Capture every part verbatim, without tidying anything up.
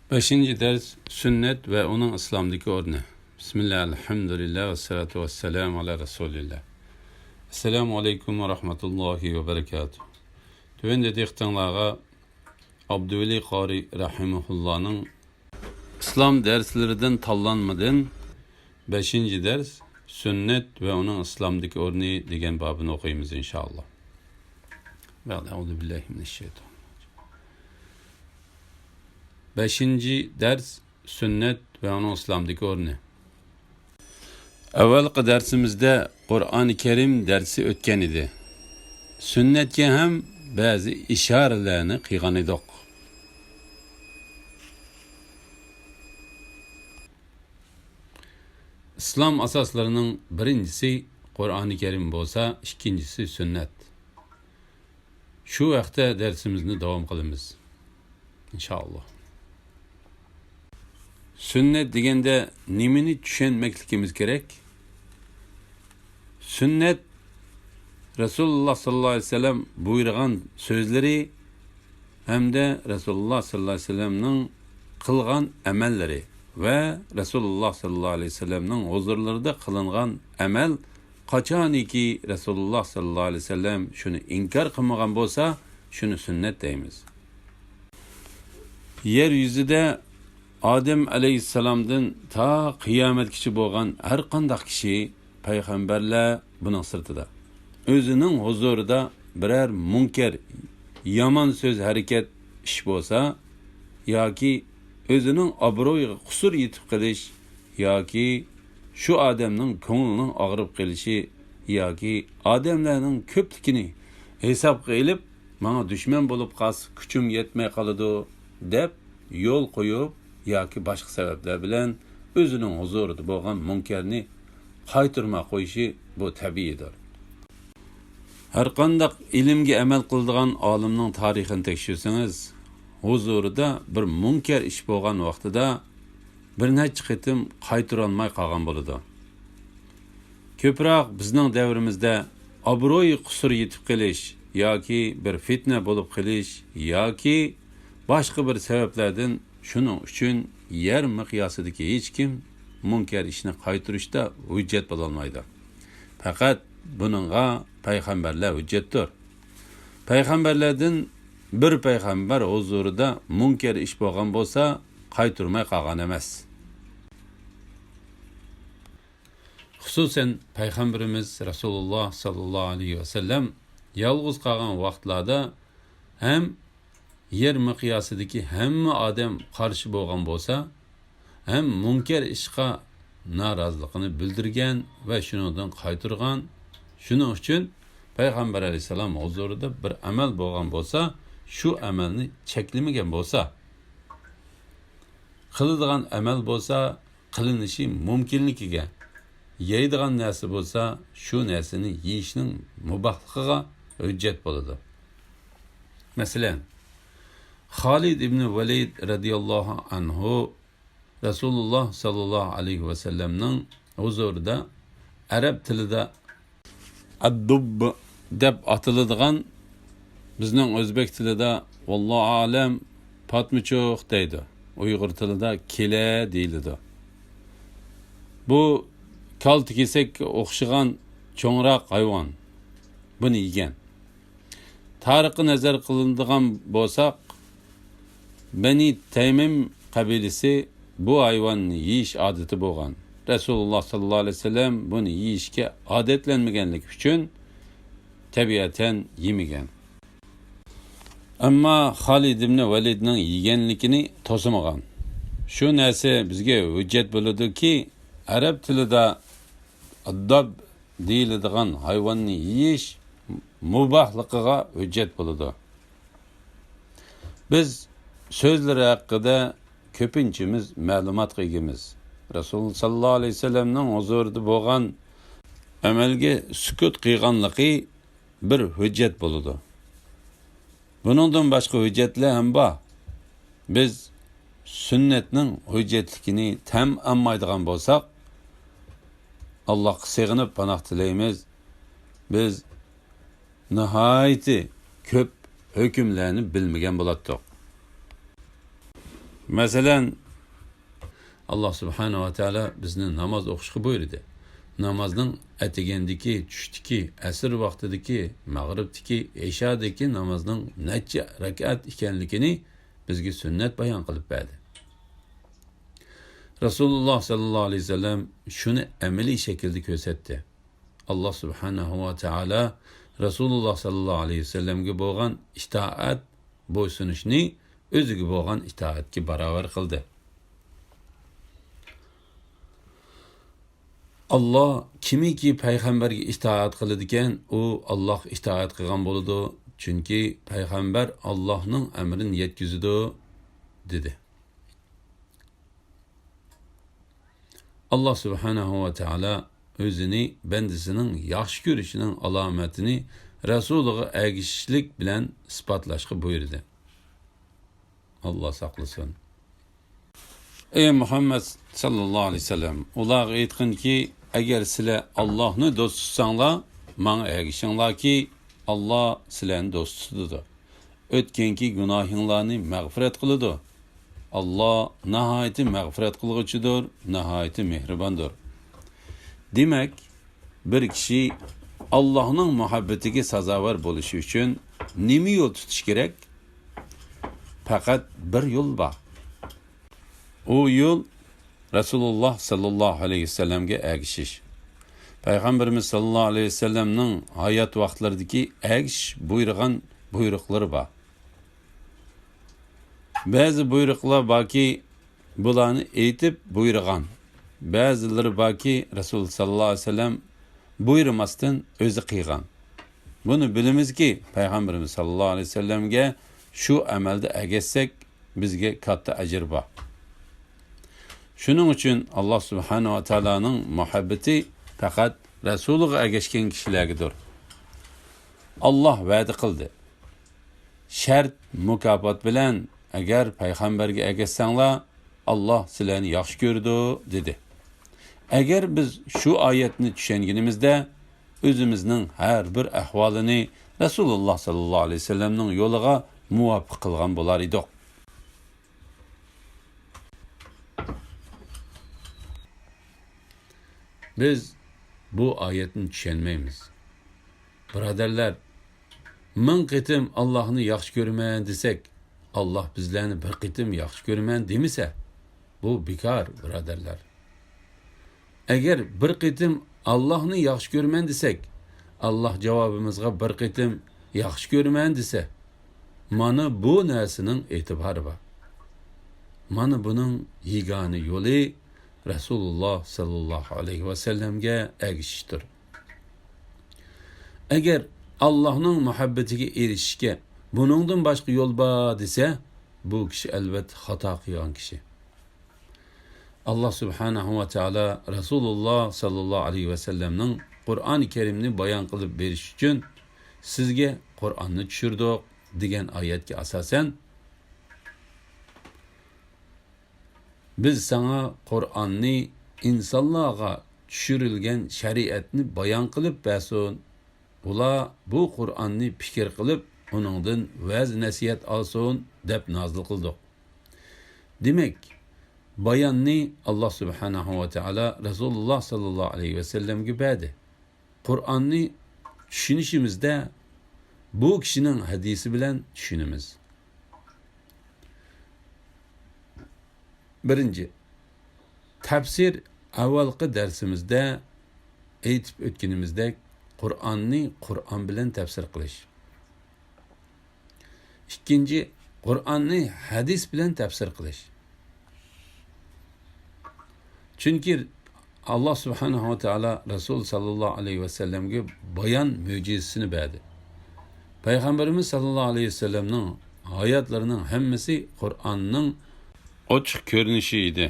بەشىنچى دەرس، سۈننەت ۋە ئۇنىڭ ئىسلامدىكى ئورنى. بىسمىللا، ئەلھەمدۇلىللا، ۋەسسالاتۇ ۋەسسالامۇ ئالا رەسۇلىللا. ئەسسالامۇ ئەلەيكۇم ۋە رەھمەتۇللاھى ۋە بەرىكاتۇھ. تۆۋەندە دىققىتىڭلارغا ئابدۇۋەلى قارى رەھىمەھۇللانىڭ ئىسلام دەرسلىرىدىن تاللانمىدىن بەشىنچى دەرس، سۈننەت ۋە ئۇنىڭ ئىسلامدىكى ئورنى دېگەن بابىنى ئوقۇيمىز، ئىنشائاللا. بەئدە، ئەئۇزۇ بىللاھى مىنەششەيتانىررەجىم. بەشىنچى دەرس، سۈننەت ۋە ئۇنىڭ ئىسلامدىكى ئورنى. ئەۋۋەلقى دەرسىمىزدە قۇرئانى كەرىم دەرسى ئۆتكەن ئىدى. سۈننەتكە ھەم بەزى ئىشارىلەرنى قىلغان ئىدۇق. ئىسلام ئاساسلىرىنىڭ بىرىنچىسى قۇرئانى كەرىم بولسا، ئىككىنچىسى سۈننەت. شۇ ھەقتە دەرسىمىزنى داۋام قىلىمىز، ئىنشائاللا. سۈننەت دېگەندە نېمىنى چۈشەنمەكلىكىمىز كېرەك؟ سۈننەت، رەسۇلۇللا ساللاللاھۇ ئەلەيھى ۋەسەللەم بۇيرۇغان سۆزلىرى ھەمدە رەسۇلۇللا ساللاللاھۇ ئەلەيھى ۋەسەللەمنىڭ قىلغان ئەمەللىرى ۋە رەسۇلۇللا ساللاللاھۇ ئەلەيھى ۋەسەللەمنىڭ ھۇزۇرلىرىدا قىلىنغان ئەمەل، قاچانكى رەسۇلۇللا ساللاللاھۇ ئەلەيھى ۋەسەللەم شۇنى ئىنكار قىلمىغان بولسا، شۇنى سۈننەت دەيمىز. يەر يۈزىدە ئادەم ئەلەيھىسسالامدىن تا قىيامەتكىچە بولغان ھەر قانداق كىشى، پەيغەمبەرلەر بۇنىڭ سىرتىدا، ئۆزىنىڭ ھۇزۇرىدا بىرەر مۇنكەر، يامان سۆز، ھەرىكەت، ئىش بولسا ياكى ئۆزىنىڭ ئابرۇيىغا قۇسۇر يېتىپ قېلىش ياكى شۇ ئادەمنىڭ كۆڭلىنىڭ ئاغرىپ قېلىشى ياكى ئادەملەرنىڭ كۆپلۈكىنى ھېسابقا ئېلىپ، ماڭا دۈشمەن بولۇپ قالسا كۈچۈم يەتمەي قالىدۇ، دەپ يول قويۇپ ياكى باشقا سەۋەبلەر بىلەن ئۆزىنىڭ ھۇزۇرىدا بولغان مۇنكەرنى قايتۇرماي قويۇشى، بۇ تەبىئىيدۇر. ھەرقانداق ئىلىمگە ئەمەل قىلىدىغان ئالىمنىڭ تارىخىنى تەكشۈرسىڭىز، ھۇزۇرىدا بىر مۇنكەر ئىش بولغان ۋاقتىدا بىر نەچچە قېتىم قايتۇرالماي قالغان بولىدۇ. كۆپرەك بىزنىڭ دەۋرىمىزدە ئابرۇي قۇسۇر يېتىپ قېلىش ياكى بىر فىتنە بولۇپ قېلىش ياكى باشقا بىر سەۋەبلەردىن، شۇنىڭ ئۈچۈن يەر مىقياسىدىكى ھېچكىم مۇنكەر ئىشنى قايتۇرۇشتا ھۆججەت بولالمايدۇ. پەقەت بۇنىڭغا پەيغەمبەرلەر ھۆججەتتۇر. پەيغەمبەرلەردىن بىر پەيغەمبەر ھۇزۇرىدا مۇنكەر ئىش بولغان بولسا، قايتۇرماي قالغان ئەمەس. خۇسۇسەن، پەيغەمبىرىمىز رەسۇلۇللا ساللاللاھۇ ئەلەيھى ۋەسەللەم يالغۇز قالغان ۋاقىتلاردا ھەم يەر مىقياسىدىكى ھەممە ئادەم قارشى بولغان بولسا، ھەم مۇنكەر ئىشقا نارازىلىقىنى بىلدۈرگەن ۋە شۇنىڭدىن قايتۇرغان. شۇنىڭ ئۈچۈن پەيغەمبەر ئەلەيھىسسالام ھۇزۇرىدا بىر ئەمەل بولغان بولسا، شۇ ئەمەلنى چەكلىمىگەن بولسا، قىلىدىغان ئەمەل بولسا، قىلىنىشى مۇمكىنلىكىگە، يەيدىغان نەرسە بولسا، شۇ نەرسىنى يېيىشنىڭ مۇباھلىقىغا ھۆججەت بولىدۇ. مەسىلەن، خالىد ئىبنى ۋەلىد رەزىياللاھۇ ئەنھۇ رەسۇلۇللا ساللاللاھۇ ئەلەيھى ۋەسەللەمنىڭ ھۇزۇرىدا ئەرەب تىلىدا ئەددۇب دەپ ئاتىلىدىغان، بىزنىڭ ئۆزبەك تىلىدا، ۋاللاھۇ ئالەم، پاتمىچۇق دەيدۇ. ئۇيغۇر تىلىدا كېلە دېيىلىدۇ. بۇ كالتە كېسەككە ئوخشىغان چوڭراق ھايۋان. بۇنى يېگەن. تارىخقا نەزەر قىلىدىغان بولساق، بەنى تەيمىم قەبىلىسى بۇ ھايۋاننى يېيىش ئادىتى بولغان. رەسۇلۇللا ساللاللاھۇ ئەلەيھى ۋەسەللەم بۇنى يېيىشكە ئادەتلەنمىگەنلىكى ئۈچۈن، تەبىئەتەن يېمىگەن. ئەمما خالىد ئىبنى ۋەلىدنىڭ يېگەنلىكىنى توسىمىغان. شۇ نەرسە بىزگە ھۆججەت بولىدۇكى، ئەرەب تىلىدا ئەدداب دېيىلىدىغان ھايۋاننى يېيىش مۇباھلىقىغا ھۆججەت بولىدۇ. بىز سۆزلىرى ھەققىدە كۆپىنچىمىز مەلۇماتقا ئىگىمىز. رەسۇل ساللاللاھۇ ئەلەيھى ۋەسەللەمنىڭ ھۇزۇرىدا بولغان ئەمەلگە سۈكۈت قىلغانلىقى بىر ھۆججەت بولىدۇ. بۇنىڭدىن باشقا ھۆججەتلەر ھەم بار. بىز سۈننەتنىڭ ھۆججەتلىكىنى تەم ئالمايدىغان بولساق، ئاللاھقا سېغىنىپ پاناھ تىلەيمىز. بىز ناھايىتى كۆپ ھۆكۈملەرنى بىلمىگەن بولاتتۇق. مەسىلەن، ئاللا سۇبھانەھۇ ۋە تائالا بىزنى ناماز ئوقۇشقا بۇيرۇدى. نامازنىڭ ئەتىگەندىكى، چۈشتىكى، ئەسىر ۋاقتىدىكى، مەغرىبتىكى، ئىشادىكى نامازنىڭ نەچچە رەكئەت ئىكەنلىكىنى بىزگە سۈننەت بايان قىلىپ بەردى. رەسۇلۇللا ساللاللاھۇ ئەلەيھى ۋەسەللەم شۇنى ئەمەلىي شەكىلدە كۆرسەتتى. ئاللا سۇبھانەھۇ ۋە تائالا رەسۇلۇللا ساللاللاھۇ ئەلەيھى ۋەسەللەمگە بولغان ئىتائەت، بويسۇنۇشنى ئۆزىگە بولغان ئىتائەتكە باراۋەر قىلدى. ئاللا كىمكى پەيغەمبەرگە ئىتائەت قىلىدىكەن، ئۇ ئاللاغا ئىتائەت قىلغان بولىدۇ، چۈنكى پەيغەمبەر ئاللانىڭ ئەمرىنى يەتكۈزىدۇ، دېدى. ئاللا سۇبھانەھۇ ۋە تائالا ئۆزىنى بەندىسىنىڭ ياخشى كۆرۈشىنىڭ ئالامەتىنى رەسۇلىغا ئەگىشىشلىك بىلەن ئىسپاتلاشقا بۇيرۇدى. ئاللا ساقلىسۇن. ئەي مۇھەممەد ساللاللاھۇ ئەلەيھى ۋەسەللەم، ئۇلارغا ئېيتقىنكى، ئەگەر سىلەر ئاللاھنى دوست تۇتساڭلار، ماڭا ئەگىشىڭلاركى، ئاللا سىلەرنى دوست تۇتىدۇ. ئۆتكەنكى گۇناھىڭلارنى مەغپىرەت قىلىدۇ. ئاللا ناھايىتى مەغپىرەت قىلغۇچىدۇر، ناھايىتى مېھرىباندۇر. دېمەك، بىر كىشى ئاللاھنىڭ مۇھەببىتىگە سازاۋەر بولۇشى ئۈچۈن نېمە يول تۇتۇش كېرەك؟ پەقەت بىر يول بار. ئۇ يول رەسۇلۇللا ساللاللاھۇ ئەلەيھى ۋەسەللەمگە ئەگىشىش. پەيغەمبىرىمىز ساللاللاھۇ ئەلەيھى ۋەسەللەمنىڭ ھايات ۋاقىتلىرىدىكى ئەگىشىش بۇيرۇغان بۇيرۇقلىرى بار. بەزى بۇيرۇقلار باركى، بۇلارنى ئېيتىپ بۇيرۇغان. بەزىلىرى باركى، رەسۇل ساللاللاھۇ ئەلەيھى ۋەسەللەم بۇيرۇماستىن ئۆزى قىلغان. بۇنى بىلىمىزكى، پەيغەمبىرىمىز ساللاللاھۇ ئەلەيھى ۋەسەللەمگە شۇ ئەمەلدە ئەگەشسەك، بىزگە كاتتا ئەجىر بار. شۇنىڭ ئۈچۈن ئاللا سۇبھانەھۇ ۋە تائالانىڭ مۇھەببىتى پەقەت رەسۇلىغا ئەگەشكەن كىشىلەرگىدۇر. ئاللا ۋەدە قىلدى. شەرت مۇكاپات بىلەن، ئەگەر پەيغەمبەرگە ئەگەشسەڭلار، ئاللا سىلەرنى ياخشى كۆرىدۇ، دېدى. ئەگەر بىز شۇ ئايەتنى چۈشەنگىنىمىزدە، ئۆزىمىزنىڭ ھەر بىر ئەھۋالىنى رەسۇلۇللا ساللاللاھۇ ئەلەيھى ۋەسەللەمنىڭ يولىغا مۇۋاپىق قىلغان بولار ئىدۇق. بىز بۇ ئايەتنى چۈشەنمەيمىز. بۇرادەرلەر، مىڭ قېتىم ئاللاھنى ياخشى كۆرىمەن دېسەك، ئاللاھ بىزلەرنى بىر قېتىم ياخشى كۆرىمەن دېمىسە، بۇ بىكار، بۇرادەرلەر. ئەگەر بىر قېتىم ئاللاھنى ياخشى كۆرىمەن دېسەك، ئاللاھ جاۋابىمىزغا بىر قېتىم ياخشى كۆرىمەن دېسە، مانا بۇ نەرسىنىڭ ئېتىبارى بار. مانا بۇنىڭ يېگانە يولى رەسۇلۇللا ساللاللاھۇ ئەلەيھى ۋەسەللەمگە ئەگىشىشتۇر. ئەگەر ئاللاھنىڭ مۇھەببىتىگە ئېرىشىشكە بۇنىڭدىن باشقا يول بار دېسە، بۇ كىشى ئەلۋەتتە خاتا قىلغان كىشى. ئاللا سۇبھانەھۇ ۋە تائالا رەسۇلۇللا ساللاللاھۇ ئەلەيھى ۋەسەللەمنىڭ قۇرئانى كەرىمنى بايان قىلىپ بېرىش ئۈچۈن سىزگە قۇرئاننى چۈشۈردۇق دېگەن ئايەتكە ئاساسەن، بىز ساڭا قۇرئاننى ئىنسانلارغا چۈشۈرۈلگەن شەرىئەتنى بايان قىلىپ بەرسۇن. ئۇلار بۇ قۇرئاننى پىكىر قىلىپ، ئۇنىڭدىن ۋەز-نەسىھەت ئالسۇن، دەپ نازىل قىلدۇق. دېمەك، باياننى ئاللا سۇبھانەھۇ ۋە تائالا رەسۇلۇللا ساللاللاھۇ ئەلەيھى ۋەسەللەمگە بەردى. قۇرئاننى چۈشىنىشىمىزدە بۇ كىشىنىڭ ھەدىسى بىلەن چۈشىنىمىز. بىرىنچى، تەپسىر. ئاۋۋالقى دەرسىمىزدە ئېيتىپ ئۆتكىنىمىزدەك، قۇرئاننى قۇرئان بىلەن تەپسىر قىلىش. ئىككىنچى، قۇرئاننى ھەدىس بىلەن تەپسىر قىلىش. چۈنكى ئاللا سۇبھانەھۇ ۋە تائالا رەسۇل ساللاللاھۇ ئەلەيھى ۋەسەللەمگە بايان مۆجىزىسىنى بەردى. پەيغەمبىرىمىز ساللاللاھۇ ئەلەيھى ۋەسەللەمنىڭ ھاياتلىرىنىڭ ھەممىسى قۇرئاننىڭ ئوچۇق كۆرۈنۈشى ئىدى.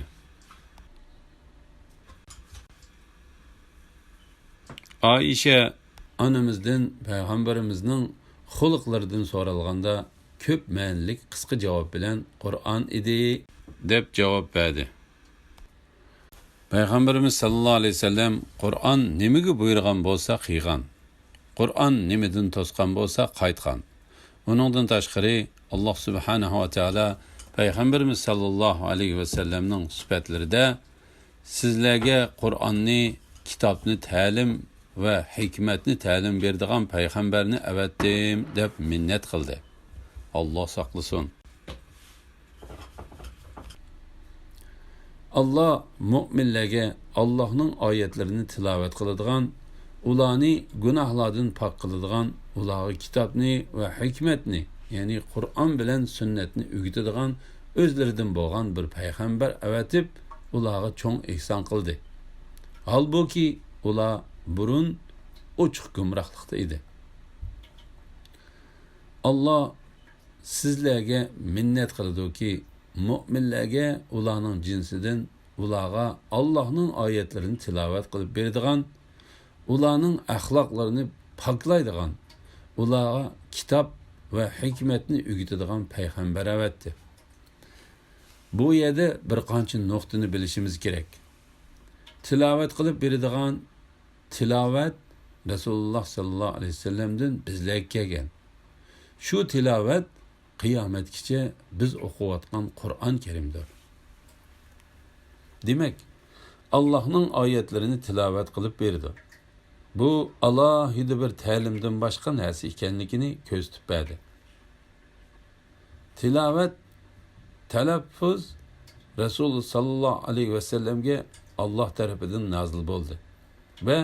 ئائىشە ئانىمىزدىن پەيغەمبىرىمىزنىڭ خۇلقلىرىدىن سورالغاندا، كۆپ مەنىلىك قىسقا جاۋاب بىلەن «قۇرئان ئىدى» دەپ جاۋاب بەردى. پەيغەمبىرىمىز ساللاللاھۇ ئەلەيھى ۋەسەللەم قۇرئان نېمىگە بۇيرۇغان بولسا قىلغان، قۇرئان نېمىدىن توسقان بولسا قايتقان. ئۇنىڭدىن تاشقىرى، ئاللا سۇبھانەھۇ ۋە تائالا پەيغەمبىرىمىز ساللاللاھۇ ئەلەيھى ۋەسەللەمنىڭ سۈپەتلىرىدە، سىزلەرگە قۇرئاننى، كىتابنى تەلىم ۋە ھېكمەتنى تەلىم بېرىدىغان پەيغەمبەرنى ئەۋەتتىم، دەپ مىننەت قىلدى. ئاللا ساقلىسۇن. ئاللا مۆمىنلەرگە ئاللانىڭ ئايەتلىرىنى تىلاۋەت قىلىدىغان، ئۇلارنى گۇناھلاردىن پاك قىلىدىغان، ئۇلارغا كىتابنى ۋە ھېكمەتنى، يەنى قۇرئان بىلەن سۈننەتنى ئۆگىتىدىغان ئۆزلىرىدىن بولغان بىر پەيغەمبەر ئەۋەتىپ، ئۇلارغا چوڭ ئېھسان قىلدى. ھالبۇكى، ئۇلار بۇرۇن ئوچۇق گۇمراھلىقتا ئىدى. ئاللا سىزلەرگە مىننەت قىلىدۇكى، مۆمىنلەرگە ئۇلارنىڭ جىنسىدىن، ئۇلارغا ئاللانىڭ ئايەتلىرىنى تىلاۋەت قىلىپ بېرىدىغان، ئۇلارنىڭ ئەخلاقلىرىنى پاكلايدىغان، ئۇلارغا كىتاب ۋە ھېكمەتنى ئۆگىتىدىغان پەيغەمبەر ئەۋەتتى. بۇ يەردە بىر قانچە نۇقتىنى بىلىشىمىز كېرەك. تىلاۋەت قىلىپ بېرىدىغان تىلاۋەت رەسۇلۇللا ساللاللاھۇ ئەلەيھى ۋەسەللەمدىن بىزلەرگە كەلگەن. شۇ تىلاۋەت قىيامەتكىچە بىز ئوقۇۋاتقان قۇرئان كەرىمدۇر. دېمەك، ئاللانىڭ ئايەتلىرىنى تىلاۋەت قىلىپ بېرىدۇ. بۇ ئالاھىدە بىر تەلىمدىن باشقا نەرسە ئىكەنلىكىنى كۆرسىتىپ بەردى. تىلاۋەت تەلەپپۇز رەسۇل ساللاللاھۇ ئەلەيھى ۋەسەللەمگە ئاللا تەرىپىدىن نازىل بولدى ۋە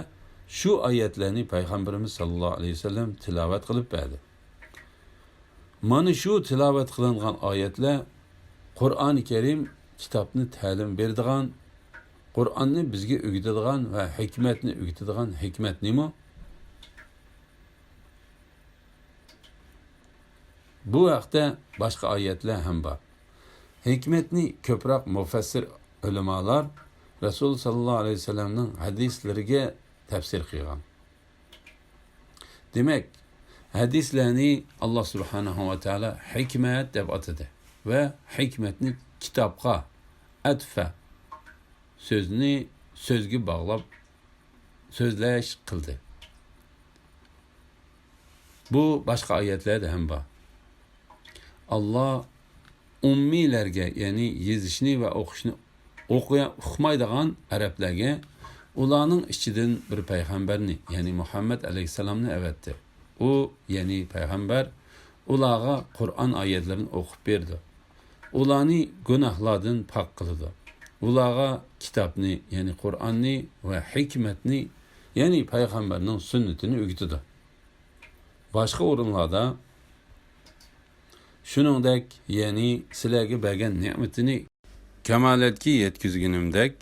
شۇ ئايەتلەرنى پەيغەمبىرىمىز ساللاللاھۇ ئەلەيھى ۋەسەللەم تىلاۋەت قىلىپ بەردى. مانا شۇ تىلاۋەت قىلىنغان ئايەتلەر قۇرئانى كەرىم، كىتابنى تەلىم بېرىدىغان، قۇرئاننى بىزگە ئۆگىتىدىغان ۋە ھېكمەتنى ئۆگىتىدىغان ھېكمەت نېمە؟ بۇ ھەقتە باشقا ئايەتلەر ھەم بار. ھېكمەتنى كۆپرەك مۇفەسسىر ئۆلىمالار رەسۇل ساللاللاھۇ ئەلەيھى ۋەسەللەمنىڭ ھەدىسلىرىگە تەپسىر قىلغان. دېمەك، ھەدىسلەرنى ئاللا سۇبھانەھۇ ۋە تائالا ھېكمەت دەپ ئاتىدى ۋە ھېكمەتنى كىتابقا ئەتفە، سۆزنى سۆزگە باغلاپ سۆزلەش قىلدى. بۇ باشقا ئايەتلەردە ھەم بار. ئاللا ئۇممىيلەرگە، يەنى يېزىشنى ۋە ئوقۇشنى ئوقۇيا-، ئۇقمايدىغان ئەرەبلەرگە ئۇلارنىڭ ئىچىدىن بىر پەيغەمبەرنى، يەنى مۇھەممەد ئەلەيھىسسالامنى ئەۋەتتى. ئۇ، يەنى پەيغەمبەر، ئۇلارغا قۇرئان ئايەتلىرىنى ئوقۇپ بېرىدۇ. ئۇلارنى گۇناھلاردىن پاك قىلىدۇ. ئۇلارغا كىتابنى، يەنى قۇرئاننى ۋە ھېكمەتنى، يەنى پەيغەمبەرنىڭ سۈننىتىنى ئۆگىتىدۇ. باشقا ئورۇنلاردا شۇنىڭدەك، يەنى سىلەرگە بەرگەن نېمىتىنى كامالەتكە يەتكۈزگىنىمدەك،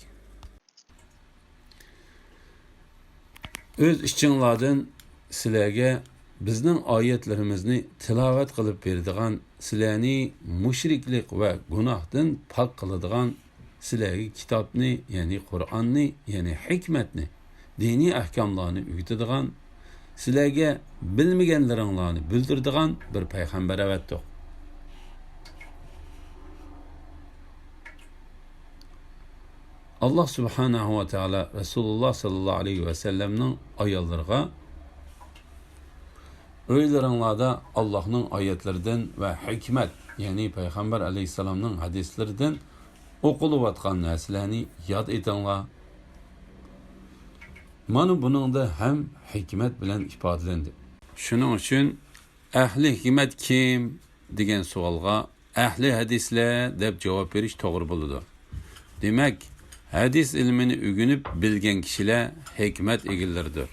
ئۆز ئىچىڭلاردىن سىلەرگە بىزنىڭ ئايەتلىرىمىزنى تىلاۋەت قىلىپ بېرىدىغان، سىلەرنى مۇشرىكلىق ۋە گۇناھتىن پاك قىلىدىغان، سىلەرگە كىتابنى، يەنى قۇرئاننى، يەنى ھېكمەتنى، دىنىي ئەھكاملارنى ئۆگىتىدىغان، سىلەرگە بىلمىگەنلىرىڭلارنى بىلدۈرىدىغان بىر پەيغەمبەر ئەۋەتتۇق. ئاللا سۇبھانەھۇ ۋە تائالا رەسۇلۇللا ساللاللاھۇ ئەلەيھى ۋەسەللەمنىڭ ئاياللىرىغا، ئۆيلىرىڭلاردا ئاللانىڭ ئايەتلىرىدىن ۋە ھېكمەت، يەنى پەيغەمبەر ئەلەيھىسسالامنىڭ ھەدىسلىرىدىن ئوقۇلۇۋاتقان نەرسىلەرنى ياد ئېتىڭلار. مانا بۇنىڭدا ھەم ھېكمەت بىلەن ئىپادىلەندى. شۇنىڭ ئۈچۈن، «ئەھلى ھېكمەت كىم؟» دېگەن سوئالغا «ئەھلى ھەدىسلەر» دەپ جاۋاب بېرىش توغرا بولىدۇ. دېمەك، ھەدىس ئىلمىنى ئۆگىنىپ بىلگەن كىشىلەر ھېكمەت ئىگىلىرىدۇر.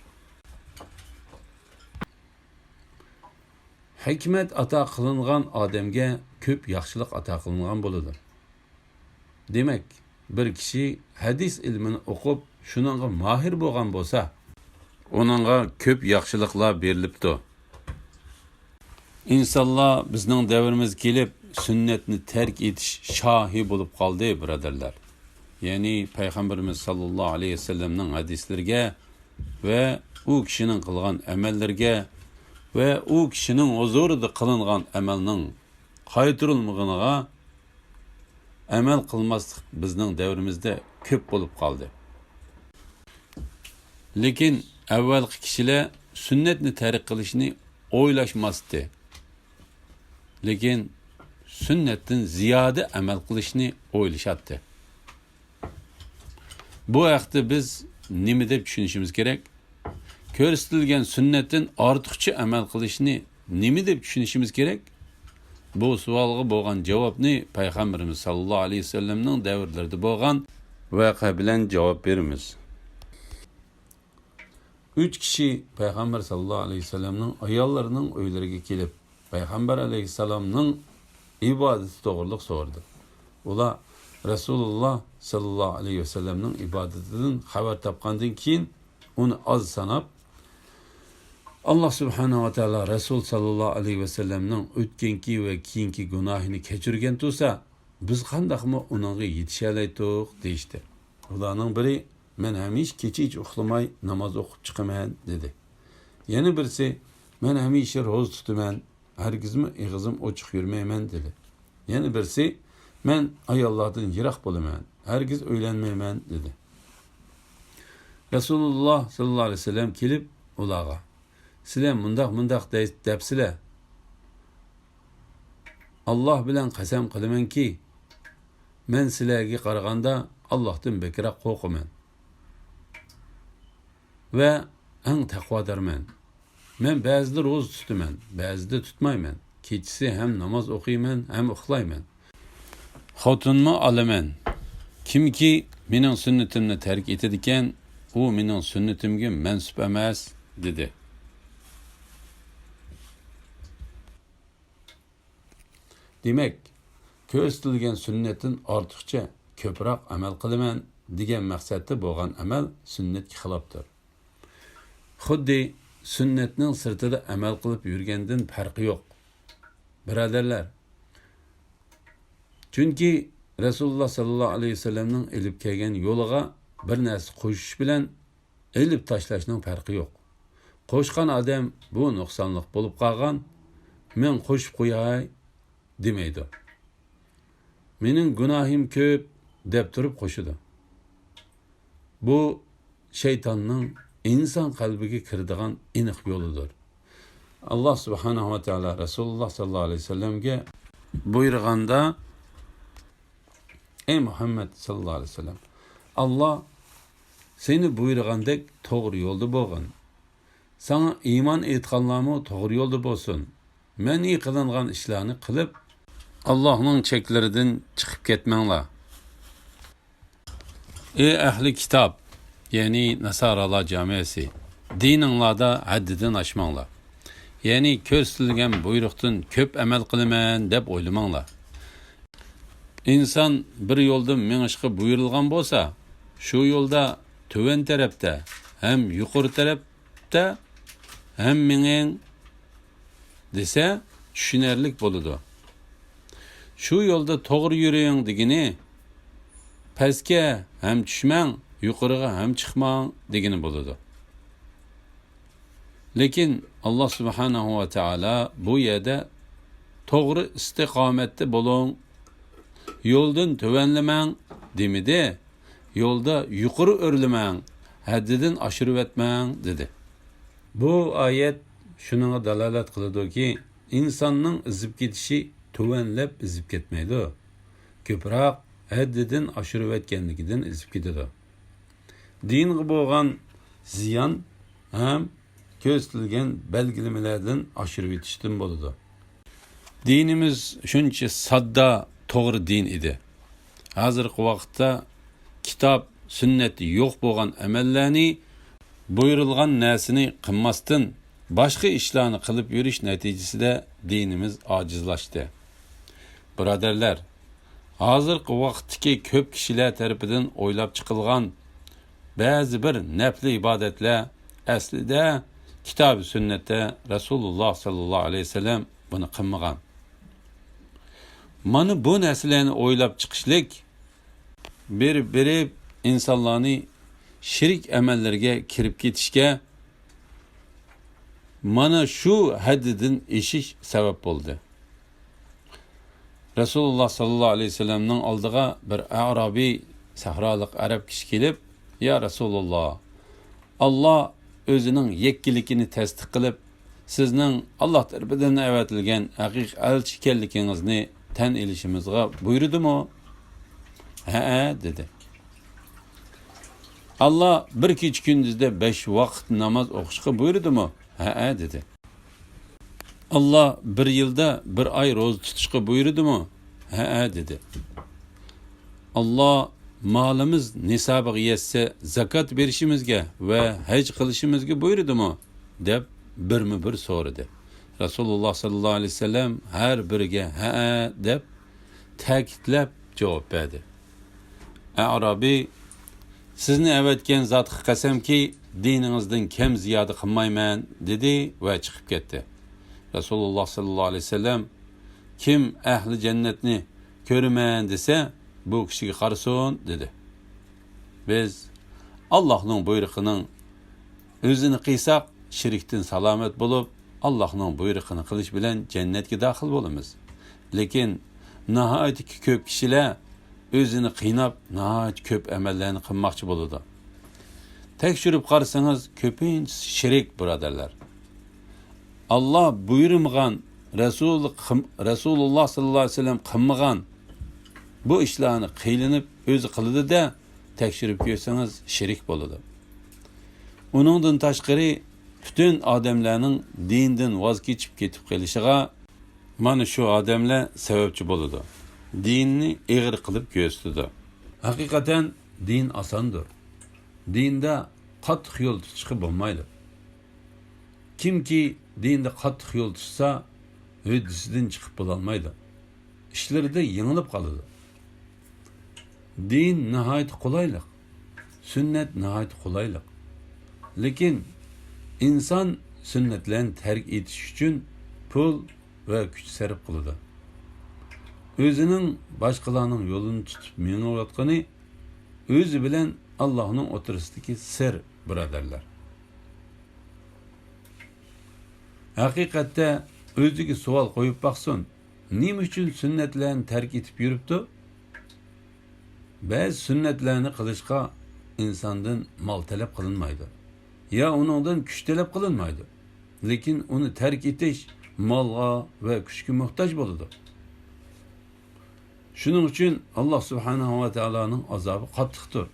ھېكمەت ئاتا قىلىنغان ئادەمگە كۆپ ياخشىلىق ئاتا قىلىنغان بولىدۇ. دېمەك، بىر كىشى ھەدىس ئىلمىنى ئوقۇپ، شۇنىڭغا ماھىر بولغان بولسا، ئۇنىڭغا كۆپ ياخشىلىقلار بېرىلىپتۇ. ئىنسانلار بىزنىڭ دەۋرىمىزگە كېلىپ، سۈننەتنى تەرك ئېتىش شاھى بولۇپ قالدى، بۇرادەرلەر. يەنى پەيغەمبىرىمىز ساللاللاھۇ ئەلەيھى ۋەسەللەمنىڭ ھەدىسلىرىگە ۋە ئۇ كىشىنىڭ قىلغان ئەمەللىرىگە ۋە ئۇ كىشىنىڭ ھۇزۇرىدا قىلىنغان ئەمەلنىڭ قايتۇرۇلمىغىنىغا ئەمەل قىلماسلىق بىزنىڭ دەۋرىمىزدە كۆپ بولۇپ قالدى. لېكىن ئەۋۋەلقى كىشىلەر سۈننەتنى تەرك قىلىشنى ئويلاشماستى. لېكىن سۈننەتتىن زىيادە ئەمەل قىلىشنى ئويلىشاتتى. بۇ ھەقتە بىز نېمە دەپ چۈشىنىشىمىز كېرەك؟ كۆرسىتىلگەن سۈننەتتىن ئارتۇقچە ئەمەل قىلىشنى نېمە دەپ چۈشىنىشىمىز كېرەك؟ بۇ سوئالغا بولغان جاۋابنى پەيغەمبىرىمىز ساللاللاھۇ ئەلەيھى ۋەسەللەمنىڭ دەۋرلىرىدە بولغان ۋەقە بىلەن جاۋاب بېرىمىز. ئۈچ كىشى پەيغەمبەر ساللاللاھۇ ئەلەيھى ۋەسەللەمنىڭ ئاياللىرىنىڭ ئۆيلىرىگە كېلىپ، پەيغەمبەر ئەلەيھىسسالامنىڭ ئىبادىتى توغرىلىق سورىدى. ئۇلار رەسۇلۇللا ساللاللاھۇ ئەلەيھى ۋەسەللەمنىڭ ئىبادىتىدىن خەۋەر تاپقاندىن كېيىن، ئۇنى ئاز ساناپ، «ئاللا سۇبھانەھۇ ۋە تائالا رەسۇل ساللاللاھۇ ئەلەيھى ۋەسەللەمنىڭ ئۆتكەنكى ۋە كېيىنكى گۇناھىنى كەچۈرگەن تۇرسا، بىز قانداقمۇ ئۇنىڭغا يېتىشەلەيتتۇق؟» دېيىشتى. ئۇلارنىڭ بىرى، «مەن ھەمىشە كېچىچە ئۇخلىماي ناماز ئوقۇپ چىقىمەن» دېدى. يەنە بىرسى، «مەن ھەمىشە روزا تۇتىمەن، ھەرگىزمۇ ئېغىزىم ئوچۇق يۈرمەيمەن» دېدى. يەنە بىرسى، «مەن ئاياللاردىن يىراق بولىمەن، ھەرگىز ئۆيلەنمەيمەن» دېدى. رەسۇلۇللا ساللاللاھۇ ئەلەيھى ۋەسەللەم كېلىپ ئۇلارغا، «سىلەر مۇنداق-مۇنداق دەي-، دەپسىلەر. ئاللا بىلەن قەسەم قىلىمەنكى، مەن سىلەرگە قارىغاندا ئاللاھتىن بەكرەك قورقىمەن ۋە ئەڭ تەقۋادارمەن. مەن بەزىدە روزا تۇتىمەن، بەزىدە تۇتمايمەن. كېچىسى ھەم ناماز ئوقۇيمەن، ھەم ئۇخلايمەن. خوتۇنمۇ ئالىمەن. كىمكى مېنىڭ سۈننىتىمنى تەرك ئېتىدىكەن، ئۇ مېنىڭ سۈننىتىمگە مەنسۇپ ئەمەس» دېدى. دېمەك، كۆرسىتىلگەن سۈننەتتىن ئارتۇقچە كۆپرەك ئەمەل قىلىمەن دېگەن مەقسەتتە بولغان ئەمەل سۈننەتكە خىلاپتۇر. خۇددى سۈننەتنىڭ سىرتىدا ئەمەل قىلىپ يۈرگەندىن پەرقى يوق، بۇرادەرلەر. چۈنكى رەسۇلۇللا ساللاللاھۇ ئەلەيھى ۋەسەللەمنىڭ ئېلىپ كەلگەن يولىغا بىر نەرسە قوشۇش بىلەن ئېلىپ تاشلاشنىڭ پەرقى يوق. قوشقان ئادەم بۇ نۇقسانلىق بولۇپ قالغان، مەن قوشۇپ قوياي دېمەيدۇ. مېنىڭ گۇناھىم كۆپ دەپ تۇرۇپ قوشىدۇ. بۇ شەيتاننىڭ ئىنسان قەلبىگە كىرىدىغان ئېنىق يولىدۇر. ئاللا سۇبھانەھۇ ۋە تائالا رەسۇلۇللا ساللاللاھۇ ئەلەيھى ۋەسەللەمگە بۇيرۇغاندا، ئەي مۇھەممەد ساللاللاھۇ ئەلەيھى ۋەسەللەم، ئاللا سېنى بۇيرۇغاندەك توغرا يولدا بولغىن. ساڭا ئىمان ئېيتقانلارمۇ توغرا يولدا بولسۇن. مەنئى قىلىنغان ئىشلارنى قىلىپ، ئاللاھنىڭ چەكلىرىدىن چىقىپ كەتمەڭلار. ئەي ئەھلى كىتاب، يەنى ناسارالار جامائەسى، دىنىڭلاردا ھەددىدىن ئاشماڭلار. يەنى كۆرسىتىلگەن بۇيرۇقتىن كۆپ ئەمەل قىلىمەن دەپ ئويلىماڭلار. ئىنسان بىر يولدا مېڭىشقا بۇيرۇلغان بولسا، شۇ يولدا تۆۋەن تەرەپتە ھەم يۇقىرى تەرەپتە ھەم مېڭىڭ دېسە چۈشىنەرلىك بولىدۇ. شۇ يولدا توغرا يۈرۈڭ دېگىنى، پەسكە ھەم چۈشمەڭ، يۇقىرىغا ھەم چىقماڭ دېگىنى بولىدۇ. لېكىن ئاللا سۇبھانەھۇ ۋە تائالا بۇ يەردە توغرا ئىستىقامەتتە بولۇڭ، يولدىن تۆۋەنلىمەڭ دېمىدى، يولدا يۇقىرى ئۆرلىمەڭ، ھەددىدىن ئاشۇرۇۋەتمەڭ دېدى. بۇ ئايەت شۇنىڭغا دالالەت قىلىدۇكى، ئىنساننىڭ ئېزىپ كېتىشى تۆۋەنلەپ ئېزىپ كەتمەيدۇ، كۆپرەك ھەددىدىن ئاشۇرۇۋەتكەنلىكىدىن ئېزىپ كېتىدۇ. دىنغا بولغان زىيان ھەم كۆرسىتىلگەن بەلگىلىمىلەردىن ئاشۇرۇۋېتىشتىن بولىدۇ. دىنىمىز شۇنچە ساددا، توغرا دىن ئىدى. ھازىرقى ۋاقىتتا كىتاب، سۈننەتتە يوق بولغان ئەمەللەرنى، بۇيرۇلغان نەرسىنى قىلماستىن، باشقا ئىشلارنى قىلىپ يۈرۈش نەتىجىسىدە دىنىمىز ئاجىزلاشتى. بۇرادەرلەر، ھازىرقى ۋاقىتتىكى كۆپ كىشىلەر تەرىپىدىن ئويلاپ چىقىلغان بەزى بىر نەپلى ئىبادەتلەر ئەسلىدە كىتابى سۈننەتتە رەسۇلۇللا ساللاللاھۇ ئەلەيھى ۋەسەللەم بۇنى قىلمىغان. مانا بۇ نەرسىلەرنى ئويلاپ چىقىشلىك بېرىپ بېرىپ ئىنسانلارنى شېرىك ئەمەللەرگە كىرىپ كېتىشكە، مانا شۇ ھەددىدىن ئېشىش سەۋەب بولدى. رەسۇلۇللا ساللاللاھۇ ئەلەيھى ۋەسەللەمنىڭ ئالدىغا بىر ئەرابىي، سەھرالىق ئەرەب كىشى كېلىپ، يا رەسۇلۇللا، ئاللا ئۆزىنىڭ يەككىلىكىنى تەستىق قىلىپ، سىزنىڭ ئاللا تەرىپىدىن ئەۋەتىلگەن ھەقىقىي ئەلچى ئىكەنلىكىڭىزنى تەن ئېلىشىمىزغا بۇيرۇدىمۇ؟ ھەئە، دېدى. ئاللا بىر كېچە كۈندۈزدە بەش ۋاقىت ناماز ئوقۇشقا بۇيرۇدىمۇ؟ ھەئە، دېدى. ئاللا بىر يىلدا بىر ئاي روزا تۇتۇشقا بۇيرۇدىمۇ؟ ھەئە، دېدى. ئاللا مالىمىز نىسابىغا يەتسە زاكات بېرىشىمىزگە ۋە ھەج قىلىشىمىزگە بۇيرۇدىمۇ؟ دەپ بىرمۇ بىر سورىدى. رەسۇلۇللا ساللاللاھۇ ئەلەيھى ۋەسەللەم ھەر بىرىگە ھەئە دەپ تەكىتلەپ جاۋاب بەردى. ئەئرابىي، سىزنى ئەۋەتكەن زاتقا قەسەمكى، دىنىڭىزدىن كەم زىيادە قىلمايمەن، دېدى ۋە چىقىپ كەتتى. رەسۇلۇللا ساللاللاھۇ ئەلەيھى ۋەسەللەم، كىم ئەھلى جەننەتنى كۆرىمەن دېسە، بۇ كىشىگە قارىسۇن، دېدى. بىز ئاللاھنىڭ بۇيرۇقىنىڭ ئۆزىنى قىلساق، شىركتىن سالامەت بولۇپ، ئاللاھنىڭ بۇيرۇقىنى قىلىش بىلەن جەننەتكە داخىل بولىمىز. لېكىن ناھايىتى كۆپ كىشىلەر ئۆزىنى قىيناپ، ناھايىتى كۆپ ئەمەللەرنى قىلماقچى بولىدۇ. تەكشۈرۈپ قارىسىڭىز، كۆپىنچىسى شىرك، بۇرادەرلەر. ئاللا بۇيرۇمىغان، رەسۇل قىم-، رەسۇلۇللا ساللاللاھۇ ئەلەيھى ۋەسەللەم قىلمىغان بۇ ئىشلارنى قىينىلىپ ئۆزى قىلىدۇ-دە، تەكشۈرۈپ كۆرسىڭىز، شىرك بولىدۇ. ئۇنىڭدىن تاشقىرى، پۈتۈن ئادەملەرنىڭ دىندىن ۋاز كېچىپ كېتىپ قېلىشىغا مانا شۇ ئادەملەر سەۋەبچى بولىدۇ. دىننى ئېغىر قىلىپ كۆرسىتىدۇ. ھەقىقەتەن دىن ئاساندۇر. دىندا قاتتىق يول تۇتۇشقا بولمايدۇ. كىمكى دىندا قاتتىق يول تۇتسا، ھۆددىسىدىن چىقىپ بولالمايدۇ. ئىشلىرىدا يېڭىلىپ قالىدۇ. دىن ناھايىتى قولايلىق، سۈننەت ناھايىتى قولايلىق. لېكىن ئىنسان سۈننەتلەرنى تەرك ئېتىش ئۈچۈن پۇل ۋە كۈچ سەرپ قىلىدۇ. ئۆزىنىڭ باشقىلارنىڭ يولىنى تۇتۇپ مېڭىۋاتقىنى ئۆزى بىلەن ئاللاھنىڭ ئوتتۇرىسىدىكى سىر، بۇرادەرلەر. ھەقىقەتتە ئۆزىگە سوئال قويۇپ باقسۇن، نېمە ئۈچۈن سۈننەتلەرنى تەرك ئېتىپ يۈرۈپتۇ؟ بەزى سۈننەتلەرنى قىلىشقا ئىنساندىن مال تەلەپ قىلىنمايدۇ، يا ئۇنىڭدىن كۈچ تەلەپ قىلىنمايدۇ. لېكىن ئۇنى تەرك ئېتىش مالغا ۋە كۈچكە موھتاج بولىدۇ. شۇنىڭ ئۈچۈن ئاللا سۇبھانەھۇ ۋە تائالانىڭ ئازابى قاتتىقتۇر.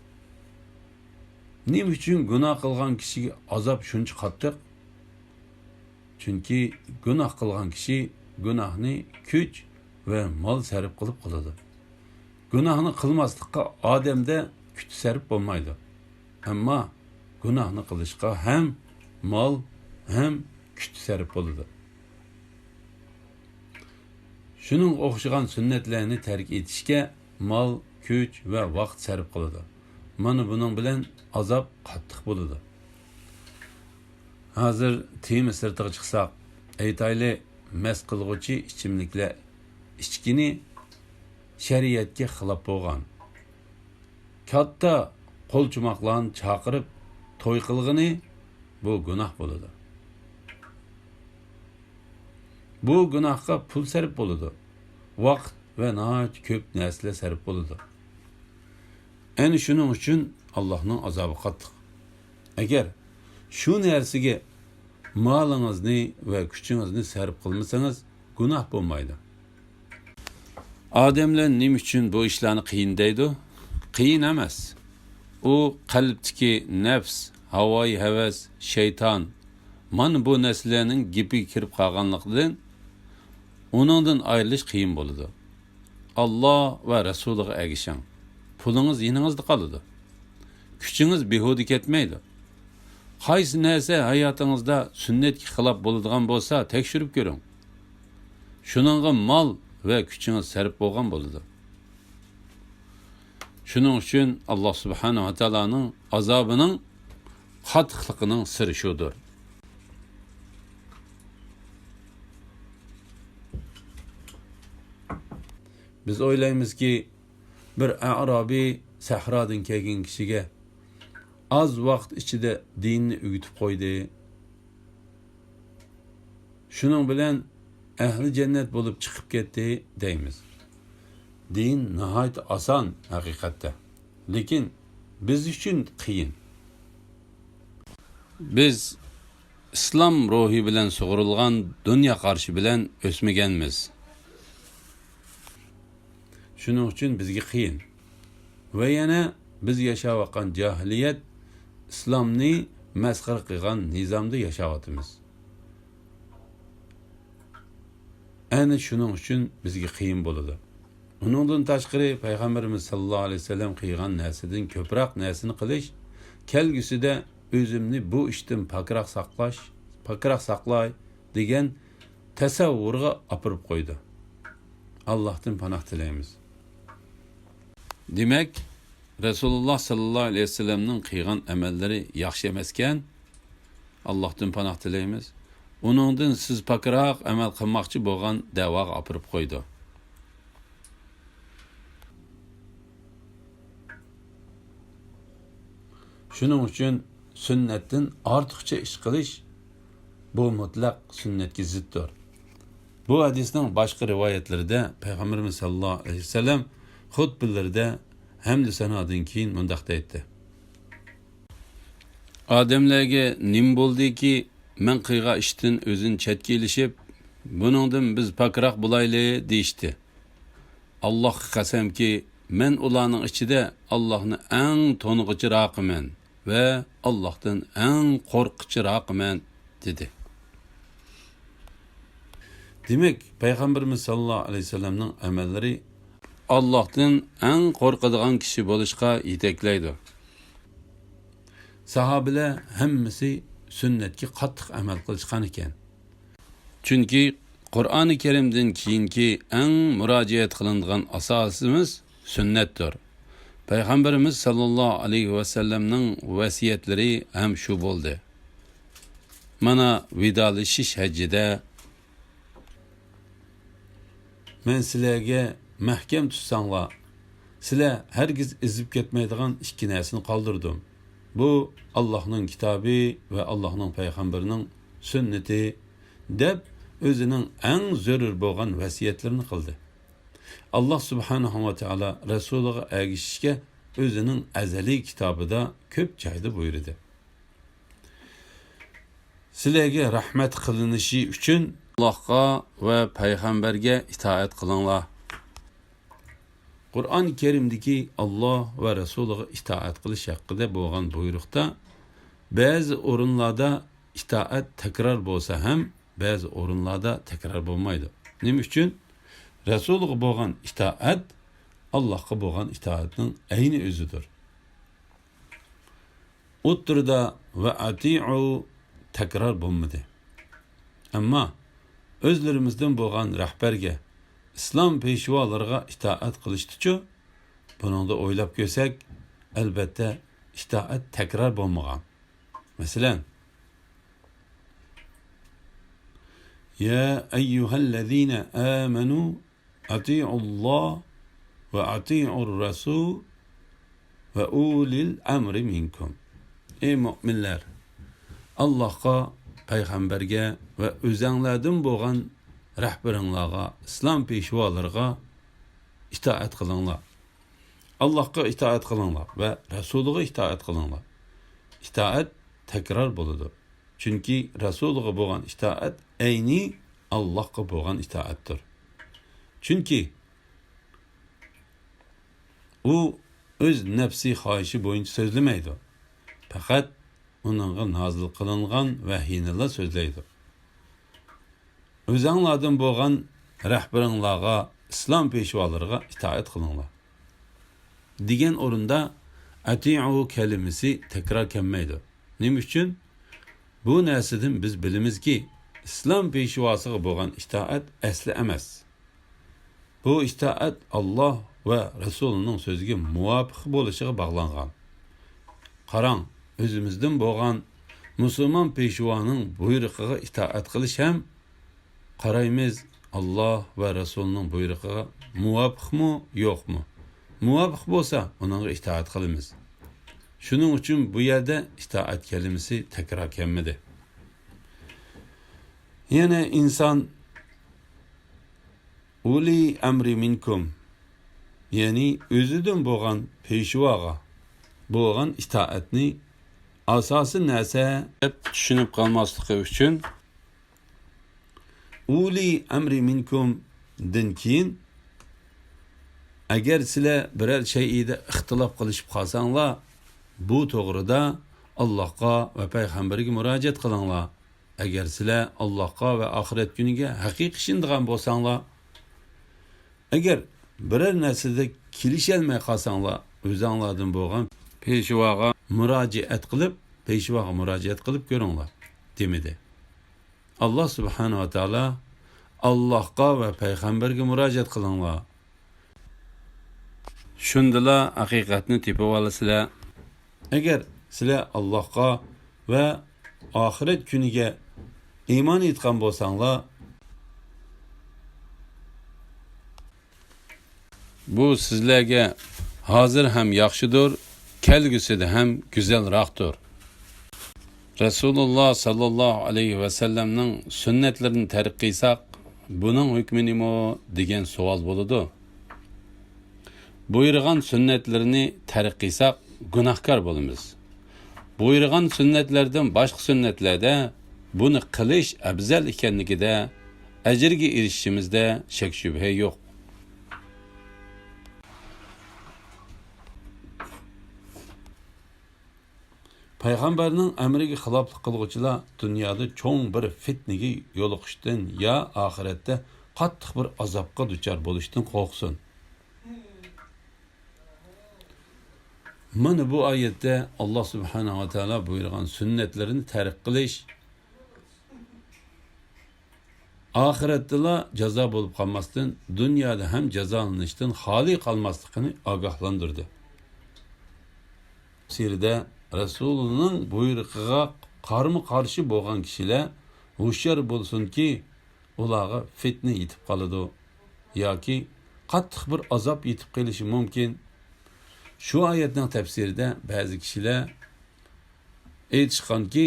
نېمە ئۈچۈن گۇناھ قىلغان كىشىگە ئازاب شۇنچە قاتتىق؟ چۈنكى گۇناھ قىلغان كىشى گۇناھنى كۈچ ۋە مال سەرپ قىلىپ قىلىدۇ. گۇناھنى قىلماسلىققا ئادەمدە كۈچ سەرپ بولمايدۇ. ئەمما گۇناھنى قىلىشقا ھەم مال، ھەم كۈچ سەرپ بولىدۇ. شۇنىڭغا ئوخشىغان سۈننەتلەرنى تەرك ئېتىشكە مال، كۈچ ۋە ۋاقىت سەرپ قىلىدۇ. مانا بۇنىڭ بىلەن ئازاب قاتتىق بولىدۇ. ھازىر تېما سىرتىغا چىقساق، ئېيتايلى، مەست قىلغۇچى ئىچىملىكلەر ئىچكىنى شەرىئەتكە خىلاپ بولغان، كاتتا قولچۇماقلارنى چاقىرىپ توي قىلغىنى بۇ گۇناھ بولىدۇ. بۇ گۇناھقا پۇل سەرپ بولىدۇ، ۋاقىت ۋە ناھايىتى كۆپ نەرسىلەر سەرپ بولىدۇ. ئەنە شۇنىڭ ئۈچۈن ئاللاھنىڭ ئازابى قاتتىق. ئەگەر شۇ نەرسىگە مالىڭىزنى ۋە كۈچىڭىزنى سەرپ قىلمىسىڭىز، گۇناھ بولمايدۇ. ئادەملەر نېمە ئۈچۈن بۇ ئىشلارنى قىيىن دەيدۇ؟ قىيىن ئەمەس. ئۇ قەلبتىكى نەپس، ھاۋايى ھەۋەس، شەيتان، مانا بۇ نەرسىلەرنىڭ گېپىگە كىرىپ قالغانلىقىدىن ئۇنىڭدىن ئايرىلىش قىيىن بولىدۇ. ئاللا ۋە رەسۇلىغا ئەگىشىڭ. پۇلىڭىز يېنىڭىزدا قالىدۇ. كۈچىڭىز بىھۇدە كەتمەيدۇ. قايسى نەرسە ھاياتىڭىزدا سۈننەتكە خىلاپ بولىدىغان بولسا، تەكشۈرۈپ كۆرۈڭ. شۇنىڭغا مال ۋە كۈچىڭىز سەرپ بولغان بولىدۇ. شۇنىڭ ئۈچۈن ئاللا سۇبھانەھۇ ۋە تائالانىڭ ئازابىنىڭ قاتتىقلىقىنىڭ سىرى شۇدۇر. بىز ئويلايمىزكى، بىر ئەئرابىي سەھرادىن كەلگەن كىشىگە ئاز ۋاقىت ئىچىدە دىننى ئۆگىتىپ قويدى. شۇنىڭ بىلەن ئەھلى جەننەت بولۇپ چىقىپ كەتتى دەيمىز. دىن ناھايىتى ئاسان ھەقىقەتتە. لېكىن بىز ئۈچۈن قىيىن. بىز ئىسلام روھى بىلەن سۇغۇرۇلغان دۇنيا قارىشى بىلەن ئۆسمىگەنمىز. شۇنىڭ ئۈچۈن بىزگە قىيىن. ۋە يەنە بىز ياشاۋاتقان جاھىلىيەت ئىسلامنى مەسخىرە قىلغان نىزامدا ياشاۋاتىمىز. ئەنە شۇنىڭ ئۈچۈن بىزگە قىيىن بولىدۇ. ئۇنىڭدىن تاشقىرى، پەيغەمبىرىمىز ساللاللاھۇ ئەلەيھى ۋەسەللەم قىلغان نەرسىدىن كۆپرەك نەرسىنى قىلىش، كەلگۈسىدە ئۆزۈمنى بۇ ئىشتىن پاكراق ساقلاش، پاكراق ساقلاي دېگەن تەسەۋۋۇرغا ئاپىرىپ قويدى. ئاللاھتىن پاناھ تىلەيمىز. دېمەك، رەسۇلۇللاھ ساللاللاھۇ ئەلەيھى ۋەسەللەمنىڭ قىلغان ئەمەللىرى ياخشى ئەمەسكەن. ئاللاھتىن پاناھ تىلەيمىز. ئۇنىڭدىن سىز پاكراق ئەمەل قىلماقچى بولغان دەۋاغا ئاپىرىپ قويدى. شۇنىڭ ئۈچۈن سۈننەتتىن ئارتۇقچە ئىش قىلىش، بۇ مۇتلەق سۈننەتكە زىتتۇر. بۇ ھەدىسنىڭ باشقا رىۋايەتلىرىدە پەيغەمبىرىمىز ساللاللاھۇ ئەلەيھى ۋەسەللەم خۇتبىلىرىدە ھەمدۇ سانادىن كېيىن مۇنداق دەيتتى: ئادەملەرگە نېمە بولدىكى، مەن قىلغان ئىشتىن ئۆزىنى چەتكە ئېلىشىپ، بۇنىڭدىن بىز پاكراق بولايلى دېيىشتى. ئاللاھقا قەسەمكى، مەن ئۇلارنىڭ ئىچىدە ئاللاھنى ئەڭ تونۇغۇچىراقىمەن ۋە ئاللاھتىن ئەڭ قورققۇچىراقىمەن، دېدى. دېمەك، پەيغەمبىرىمىز ساللاللاھۇ ئەلەيھى ۋەسەللەمنىڭ ئەمەللىرى ئاللاھتىن ئەڭ قورقىدىغان كىشى بولۇشقا يېتەكلەيدۇ. ساھابىلەر ھەممىسى سۈننەتكە قاتتىق ئەمەل قىلىشقان ئىكەن. چۈنكى قۇرئانى كەرىمدىن كېيىنكى ئەڭ مۇراجىئەت قىلىنىدىغان ئاساسىمىز سۈننەتتۇر. پەيغەمبىرىمىز ساللاللاھۇ ئەلەيھى ۋەسەللەمنىڭ ۋەسىيەتلىرى ھەم شۇ بولدى. مانا، ۋىدالىشىش ھەججىدە، مەن سىلەرگە مەھكەم تۇتساڭلار، سىلەر ھەرگىز ئېزىپ كەتمەيدىغان ئىككى نەرسىنى قالدۇردۇم. بۇ ئاللاھنىڭ كىتابى ۋە ئاللاھنىڭ پەيغەمبىرىنىڭ سۈننىتى، دەپ ئۆزىنىڭ ئەڭ زۆرۈر بولغان ۋەسىيەتلىرىنى قىلدى. ئاللاھ سۇبھانەھۇ ۋە تائالا رەسۇلىغا ئەگىشىشكە ئۆزىنىڭ ئەزەلىي كىتابىدا كۆپ جايدا بۇيرۇدى. سىلەرگە رەھمەت قىلىنىشى ئۈچۈن ئاللاھقا ۋە پەيغەمبەرگە ئىتائەت قىلىڭلار. قۇرئان كەرىمدىكى ئاللاھ ۋە رەسۇلىغا ئىتائەت قىلىش ھەققىدە بولغان بۇيرۇقتا بەزى ئورۇنلاردا ئىتائەت تەكرار بولسا ھەم، بەزى ئورۇنلاردا تەكرار بولمايدۇ. نېمە ئۈچۈن؟ رەسۇلىغا بولغان ئىتائەت ئاللاھقا بولغان ئىتائەتنىڭ ئەينى ئۆزىدۇر. ئوتتۇرىدا «ۋە ئەتىئۇ» تەكرار بولمىدى. ئەمما ئۆزلىرىمىزدىن بولغان رەھبەرگە، ئىسلام پېشۋالىرىغا ئىتائەت قىلىشتىچۇ؟ بۇنىڭدا ئويلاپ كۆرسەك، ئەلبەتتە، ئىتائەت تەكرار بولمىغان. مەسىلەن، يا أيها الذين آمنوا أطيعوا الله وأطيعوا الرسول وأولي الأمر منكم. ئەي مۆمىنلەر، ئاللاھقا، پەيغەمبەرگە ۋە ئۆزەڭلەردىن بولغان رەھبىرىڭلارغا، ئىسلام پېشۋالىرىغا ئىتائەت قىلىڭلار. ئاللاھقا ئىتائەت قىلىڭلار ۋە رەسۇلىغا ئىتائەت قىلىڭلار. ئىتائەت تەكرار بولىدۇ. چۈنكى رەسۇلىغا بولغان ئىتائەت ئەينى ئاللاھقا بولغان ئىتائەتتۇر. چۈنكى ئۇ ئۆز نەپسى خاھىشى بويىچە سۆزلىمەيدۇ. پەقەت ئۇنىڭغا نازىل قىلىنغان ۋەھىينىلا سۆزلەيدۇ. ئۆزەڭلاردىن بولغان رەھبىرىڭلارغا، ئىسلام پېشۋالىرىغا ئىتائەت قىلىڭلار دېگەن ئورۇندا «ئەتىئۇ» كەلىمىسى تەكرار كەلمەيدۇ. نېمە ئۈچۈن؟ بۇ نەرسىدىن بىز بىلىمىزكى، ئىسلام پېشۋاسىغا بولغان ئىتائەت ئەسلى ئەمەس. بۇ ئىتائەت ئاللاھ ۋە رەسۇلىنىڭ سۆزىگە مۇۋاپىق بولۇشىغا باغلانغان. قاراڭ، ئۆزىمىزدىن بولغان مۇسۇلمان پېشۋانىڭ بۇيرۇقىغا ئىتائەت قىلىش ھەم قارايمىز، ئاللاھ ۋە رەسۇلىنىڭ بۇيرۇقىغا مۇۋاپىقمۇ، يوقمۇ؟ مۇۋاپىق بولسا، ئۇنىڭغا ئىتائەت قىلىمىز. شۇنىڭ ئۈچۈن بۇ يەردە ئىتائەت كەلىمىسى تەكرار كەلمىدى. يەنە ئىنسان «ئۇلى ئەمرى مىنكۇم»، يەنى ئۆزىدىن بولغان پېشۋاغا بولغان ئىتائەتنى ئاساسىي نەرسە دەپ چۈشىنىپ قالماسلىقى ئۈچۈن، «ئۇلى ئەمرى مىنكۇم» دىن كېيىن ئەگەر سىلەر بىرەر شەيئىدە ئىختىلاپ قىلىشىپ قالساڭلار، بۇ توغرىدا ئاللاھقا ۋە پەيغەمبەرگە مۇراجىئەت قىلىڭلار. ئەگەر سىلەر ئاللاھقا ۋە ئاخىرەت كۈنىگە ھەقىقىي ئىشىنىدىغان بولساڭلار، ئەگەر بىرەر نەرسىدە كېلىشەلمەي قالساڭلار، ئۆزۈڭلاردىن بولغان پېشۋاغا مۇراجىئەت قىلىپ، پېشۋاغا مۇراجىئەت قىلىپ كۆرۈڭلار، دېمىدى. ئاللاھ سۇبھانەھۇ ۋە تائالا، ئاللاھقا ۋە پەيغەمبەرگە مۇراجىئەت قىلىڭلار. شۇندىلا ھەقىقەتنى تېپىۋالىسىلەر. ئەگەر سىلەر ئاللاھقا ۋە ئاخىرەت كۈنىگە ئىمان ئېيتقان بولساڭلار، بۇ سىزلەرگە ھازىر ھەم ياخشىدۇر، كەلگۈسىدە ھەم گۈزەلراقتۇر. رەسۇلۇللاھ ساللاللاھۇ ئەلەيھى ۋەسەللەمنىڭ سۈننەتلىرىنى تەرك قىلساق، بۇنىڭ ھۆكمى نېمە دېگەن سوئال بولىدۇ. بۇيرۇغان سۈننەتلىرىنى تەرك قىلساق، گۇناھكار بولىمىز. بۇيرۇغان سۈننەتلەردىن باشقا سۈننەتلەردە بۇنى قىلىش ئەۋزەل ئىكەنلىكىدە، ئەجىرگە ئېرىشىشىمىزدە شەك-شۈبھە يوق. پەيغەمبەرنىڭ ئەمرىگە خىلاپلىق قىلغۇچىلار دۇنيادا چوڭ بىر فىتنىگە يولۇقۇشتىن يا ئاخىرەتتە قاتتىق بىر ئازابقا دۇچار بولۇشتىن قورقسۇن. مانا بۇ ئايەتتە ئاللاھ سۇبھانەھۇ ۋە تائالا بۇيرۇغان سۈننەتلىرىنى تەرك قىلىش، ئاخىرەتتىلا جازا بولۇپ قالماستىن، دۇنيادا ھەم جازالىنىشتىن خالىي قالماسلىقىنى ئاگاھلاندۇردى. سىيرىدە رەسۇلىنىڭ بۇيرۇقىغا قارمۇ قارشى بولغان كىشىلەر ھوشيار بولسۇنكى، ئۇلارغا فىتنە يېتىپ قالىدۇ ياكى قاتتىق بىر ئازاب يېتىپ قېلىشى مۇمكىن. شۇ ئايەتنىڭ تەپسىرىدە بەزى كىشىلەر ئېيتىشقانكى،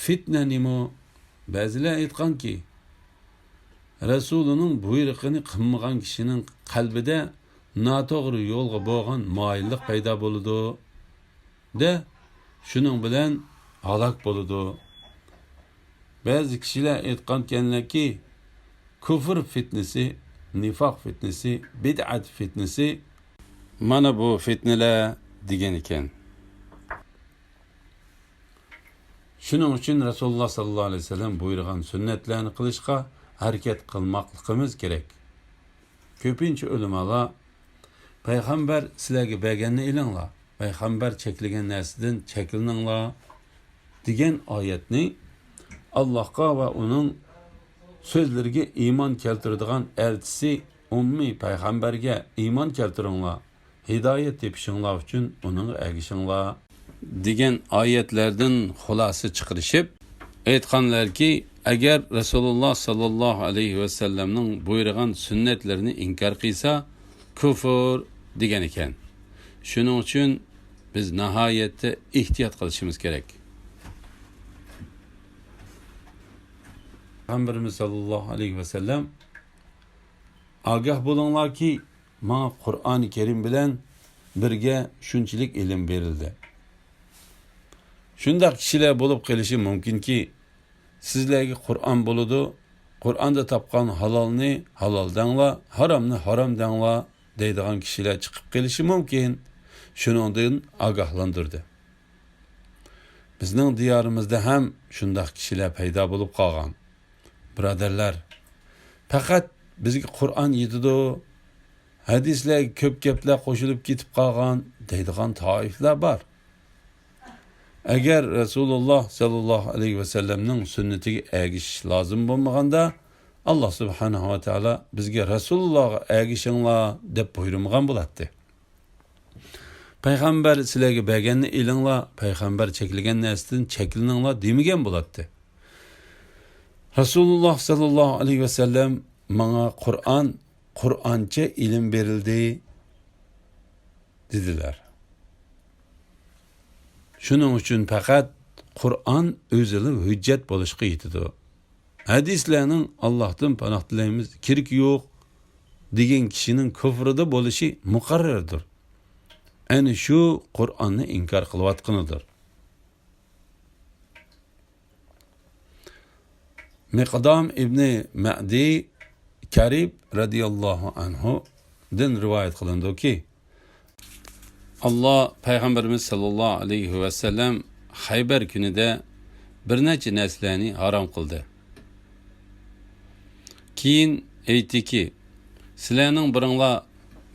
فىتنە نېمە؟ بەزىلەر ئېيتقانكى، رەسۇلىنىڭ بۇيرۇقىنى قىلمىغان كىشىنىڭ قەلبىدە ناتوغرا يولغا بولغان مايىللىق پەيدا بولىدۇ، دە، شۇنىڭ بىلەن ھالاك بولىدۇ. بەزى كىشىلەر ئېيتقانكەنلەركى، كۇفر فىتنىسى، نىفاق فىتنىسى، بىدئەت فىتنىسى، مانا بۇ فىتنىلەر دېگەنىكەن. شۇنىڭ ئۈچۈن رەسۇلۇللاھ ساللاللاھۇ ئەلەيھى ۋەسەللەم بۇيرۇغان سۈننەتلەرنى قىلىشقا ھەرىكەت قىلماقلىقىمىز كېرەك. كۆپىنچە ئۆلىمالار، پەيغەمبەر سىلەرگە بەرگەننى ئېلىڭلار، پەيغەمبەر چەكلىگەن نەرسىدىن چەكلىنىڭلار، دېگەن ئايەتنى ئاللاھقا ۋە ئۇنىڭ سۆزلىرىگە ئىمان كەلتۈرىدىغان ئەلچىسى ئۈممىي پەيغەمبەرگە ئىمان كەلتۈرۈڭلار، ھىدايەت تېپىشىڭلار ئۈچۈن ئۇنىڭغا ئەگىشىڭلار، دېگەن ئايەتلەردىن خۇلاسە چىقىرىشىپ، ئېيتقانلاركى، ئەگەر رەسۇلۇللاھ ساللاللاھۇ ئەلەيھى ۋەسەللەمنىڭ بۇيرۇغان سۈننەتلىرىنى ئىنكار قىلسا، كۇفر دېگەن ئىكەن. شۇنىڭ ئۈچۈن بىز ناھايەتتە ئېھتىيات قىلىشىمىز كېرەك. پەيغەمبىرىمىز ساللاللاھۇ ئەلەيھى ۋەسەللەم، ئاگاھ بولۇڭلاركى، ماڭا قۇرئانى كەرىم بىلەن بىرگە شۇنچىلىك ئىلىم بېرىلدى. شۇنداق كىشىلەر بولۇپ قېلىشى مۇمكىنكى، سىزلەرگە قۇرئان بولىدۇ، قۇرئاندا تاپقان ھالالنى ھالال دەڭلار، ھارامنى ھارام دەڭلار، دەيدىغان كىشىلەر چىقىپ قېلىشى مۇمكىن. شۇنىڭدىن ئاگاھلاندۇردى. بىزنىڭ دىيارىمىزدا ھەم شۇنداق كىشىلەر پەيدا بولۇپ قالغان. بۇرادەرلەر، پەقەت بىزگە قۇرئان يېتىدۇ، ھەدىسلەرگە كۆپ گەپلەر قوشۇلۇپ كېتىپ قالغان دەيدىغان تائىپىلەر بار. ئەگەر رەسۇلۇللاھ ساللاللاھۇ ئەلەيھى ۋەسەللەمنىڭ سۈننىتىگە ئەگىشىش لازىم بولمىغاندا، ئاللاھ سۇبھانەھۇ ۋە تائالا بىزگە رەسۇلۇللاھقا ئەگىشىڭلار دەپ بۇيرۇمىغان بولاتتى. پەيغەمبەر سىلەرگە بەرگەننى ئېلىڭلار، پەيغەمبەر چەكلىگەن نەرسىدىن چەكلىنىڭلار دېمىگەن بولاتتى. رەسۇلۇللاھ ساللاللاھۇ ئەلەيھى ۋەسەللەم، ماڭا قۇرئان، قۇرئانچە ئىلىم بېرىلدى، دېدىلەر. شۇنىڭ ئۈچۈن پەقەت قۇرئان ئۆزىلا ھۆججەت بولۇشقا يېتىدۇ. ھەدىسلەرنىڭ «ئاللاھتىن پاناھ تىلەيمىز، كېرىكى يوق» دېگەن كىشىنىڭ كۇفرىدا بولۇشى مۇقەررەردۇر. ئەنە شۇ قۇرئاننى ئىنكار قىلىۋاتقىنىدۇر. مىقدام ئىبنى مەدى كەرىب رەزىياللاھۇ ئەنھۇ دىن رىۋايەت قىلىنىدۇكى، ئاللا پەيغەمبىرىمىز ساللاللاھۇ ئەلەيھى ۋەسەللەم خەيبەر كۈنىدە بىر نەچچە نەرسىلەرنى ھارام قىلدى. كېيىن ئېيتتىكى، سىلەرنىڭ بىرىڭلار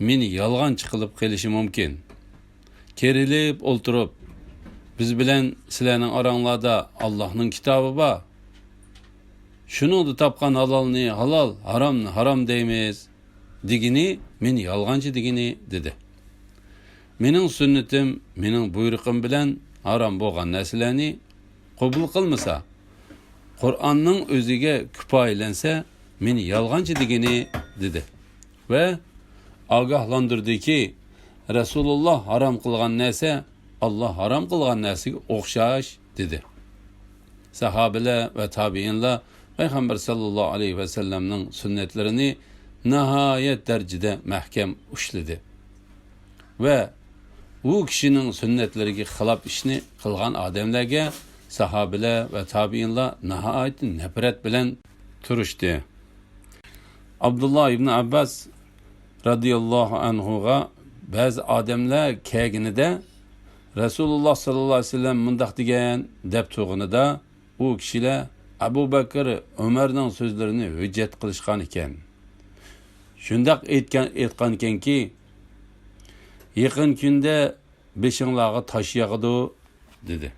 مېنى يالغانچى قىلىپ قېلىشى مۇمكىن. كېرىلىپ ئولتۇرۇپ، بىز بىلەن سىلەرنىڭ ئاراڭلاردا ئاللاھنىڭ كىتابى بار. شۇنىڭدا تاپقان ھالالنى ھالال، ھارامنى ھارام دەيمىز. دېگىنى، مېنى يالغانچى دېگىنى، دېدى. مېنىڭ سۈننىتىم، مېنىڭ بۇيرۇقۇم بىلەن ھارام بولغان نەرسىلەرنى قوبۇل قىلمىسا، قۇرئاننىڭ ئۆزىگە كۇپايىلەنسە، مېنى يالغانچى دېگىنى، دېدى. ۋە ئاگاھلاندۇردىكى، رەسۇلۇللا ھارام قىلغان نەرسە ئاللا ھارام قىلغان نەرسىگە ئوخشاش، دېدى. ساھابىلەر ۋە تابىئىنلار پەيغەمبەر ساللاللاھۇ ئەلەيھى ۋەسەللەمنىڭ سۈننەتلىرىنى ناھايەت دەرىجىدە مەھكەم ئۇشلىدى. ۋە ئۇ كىشىنىڭ سۈننەتلىرىگە خىلاپ ئىشنى قىلغان ئادەملەرگە ساھابىلەر ۋە تابىئىنلار ناھايىتى نەپرەت بىلەن تۇرۇشتى. ئابدۇللا ئىبن ئابباس رەزىياللاھۇ ئەنھۇغا بەزى ئادەملەر كەلگىنىدە، رەسۇلۇللا ساللاللاھۇ ئەلەيھى ۋەسەللەم مۇنداق دېگەن دەپ تۇرغىنىدا، ئۇ كىشىلەر ئەبۇ بەكىر، ئۆمەرنىڭ سۆزلىرىنى ھۆججەت قىلىشقان ئىكەن. شۇنداق ئېيتقان، ئېيتقانىكەنكى، يېقىن كۈندە بېشىڭلارغا تاش ياغىدۇ، دېدى.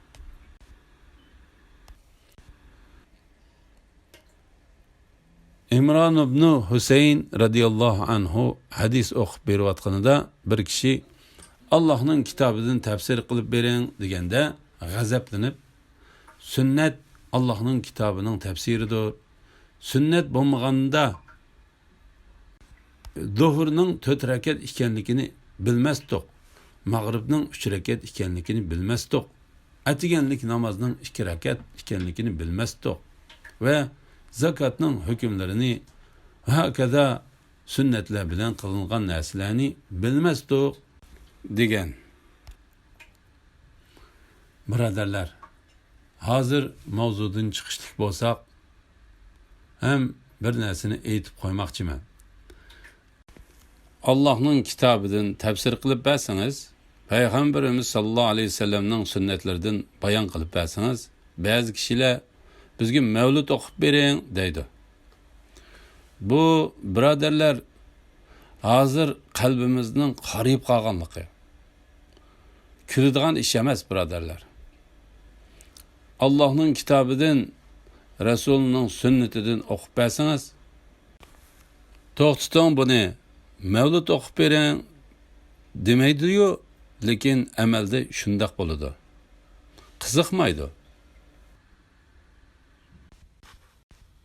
ئىمران ئىبنۇ ھۈسەيىن رەزىياللاھۇ ئەنھۇ ھەدىس ئوقۇپ بېرىۋاتقىنىدا، بىر كىشى، ئاللاھنىڭ كىتابىدىن تەپسىر قىلىپ بېرىڭ، دېگەندە، غەزەپلىنىپ، سۈننەت ئاللاھنىڭ كىتابىنىڭ تەپسىرىدۇر. سۈننەت بولمىغاندا، زۆھرنىڭ تۆت رەكەت ئىكەنلىكىنى بىلمەستۇق، مەغرىبنىڭ ئۈچ رەكەت ئىكەنلىكىنى بىلمەستۇق، ئەتىگەنلىك نامازنىڭ ئىككى رەكەت ئىكەنلىكىنى بىلمەستۇق ۋە زاكاتنىڭ ھۆكۈملىرىنى ۋە ھاكازا سۈننەتلەر بىلەن قىلىنغان نەرسىلەرنى بىلمەستۇق، دېگەن. بۇرادەرلەر، ھازىر ماۋزۇدىن چىقىشلىق بولساق، ھەم بىر نەرسىنى ئېيتىپ قويماقچىمەن. ئاللاھنىڭ كىتابىدىن تەپسىر قىلىپ بەرسىڭىز، پەيغەمبىرىمىز ساللاللاھۇ ئەلەيھى ۋەسەللەمنىڭ سۈننەتلىرىدىن بايان قىلىپ بەرسىڭىز، بەزى كىشىلەر، بىزگە مەۋلۇت ئوقۇپ بېرىڭ، دەيدۇ. بۇ، بۇرادەرلەر، ھازىر قەلبىمىزنىڭ قارىيىپ قالغانلىقى. كۈلىدىغان ئىش ئەمەس، بۇرادەرلەر. ئاللاھنىڭ كىتابىدىن، رەسۇلىنىڭ سۈننىتىدىن ئوقۇپ بەرسىڭىز، توختىتىڭ بۇنى، مەۋلۇت ئوقۇپ بېرىڭ دېمەيدۇ-يۇ، لېكىن ئەمەلدە شۇنداق بولىدۇ. قىزىقمايدۇ.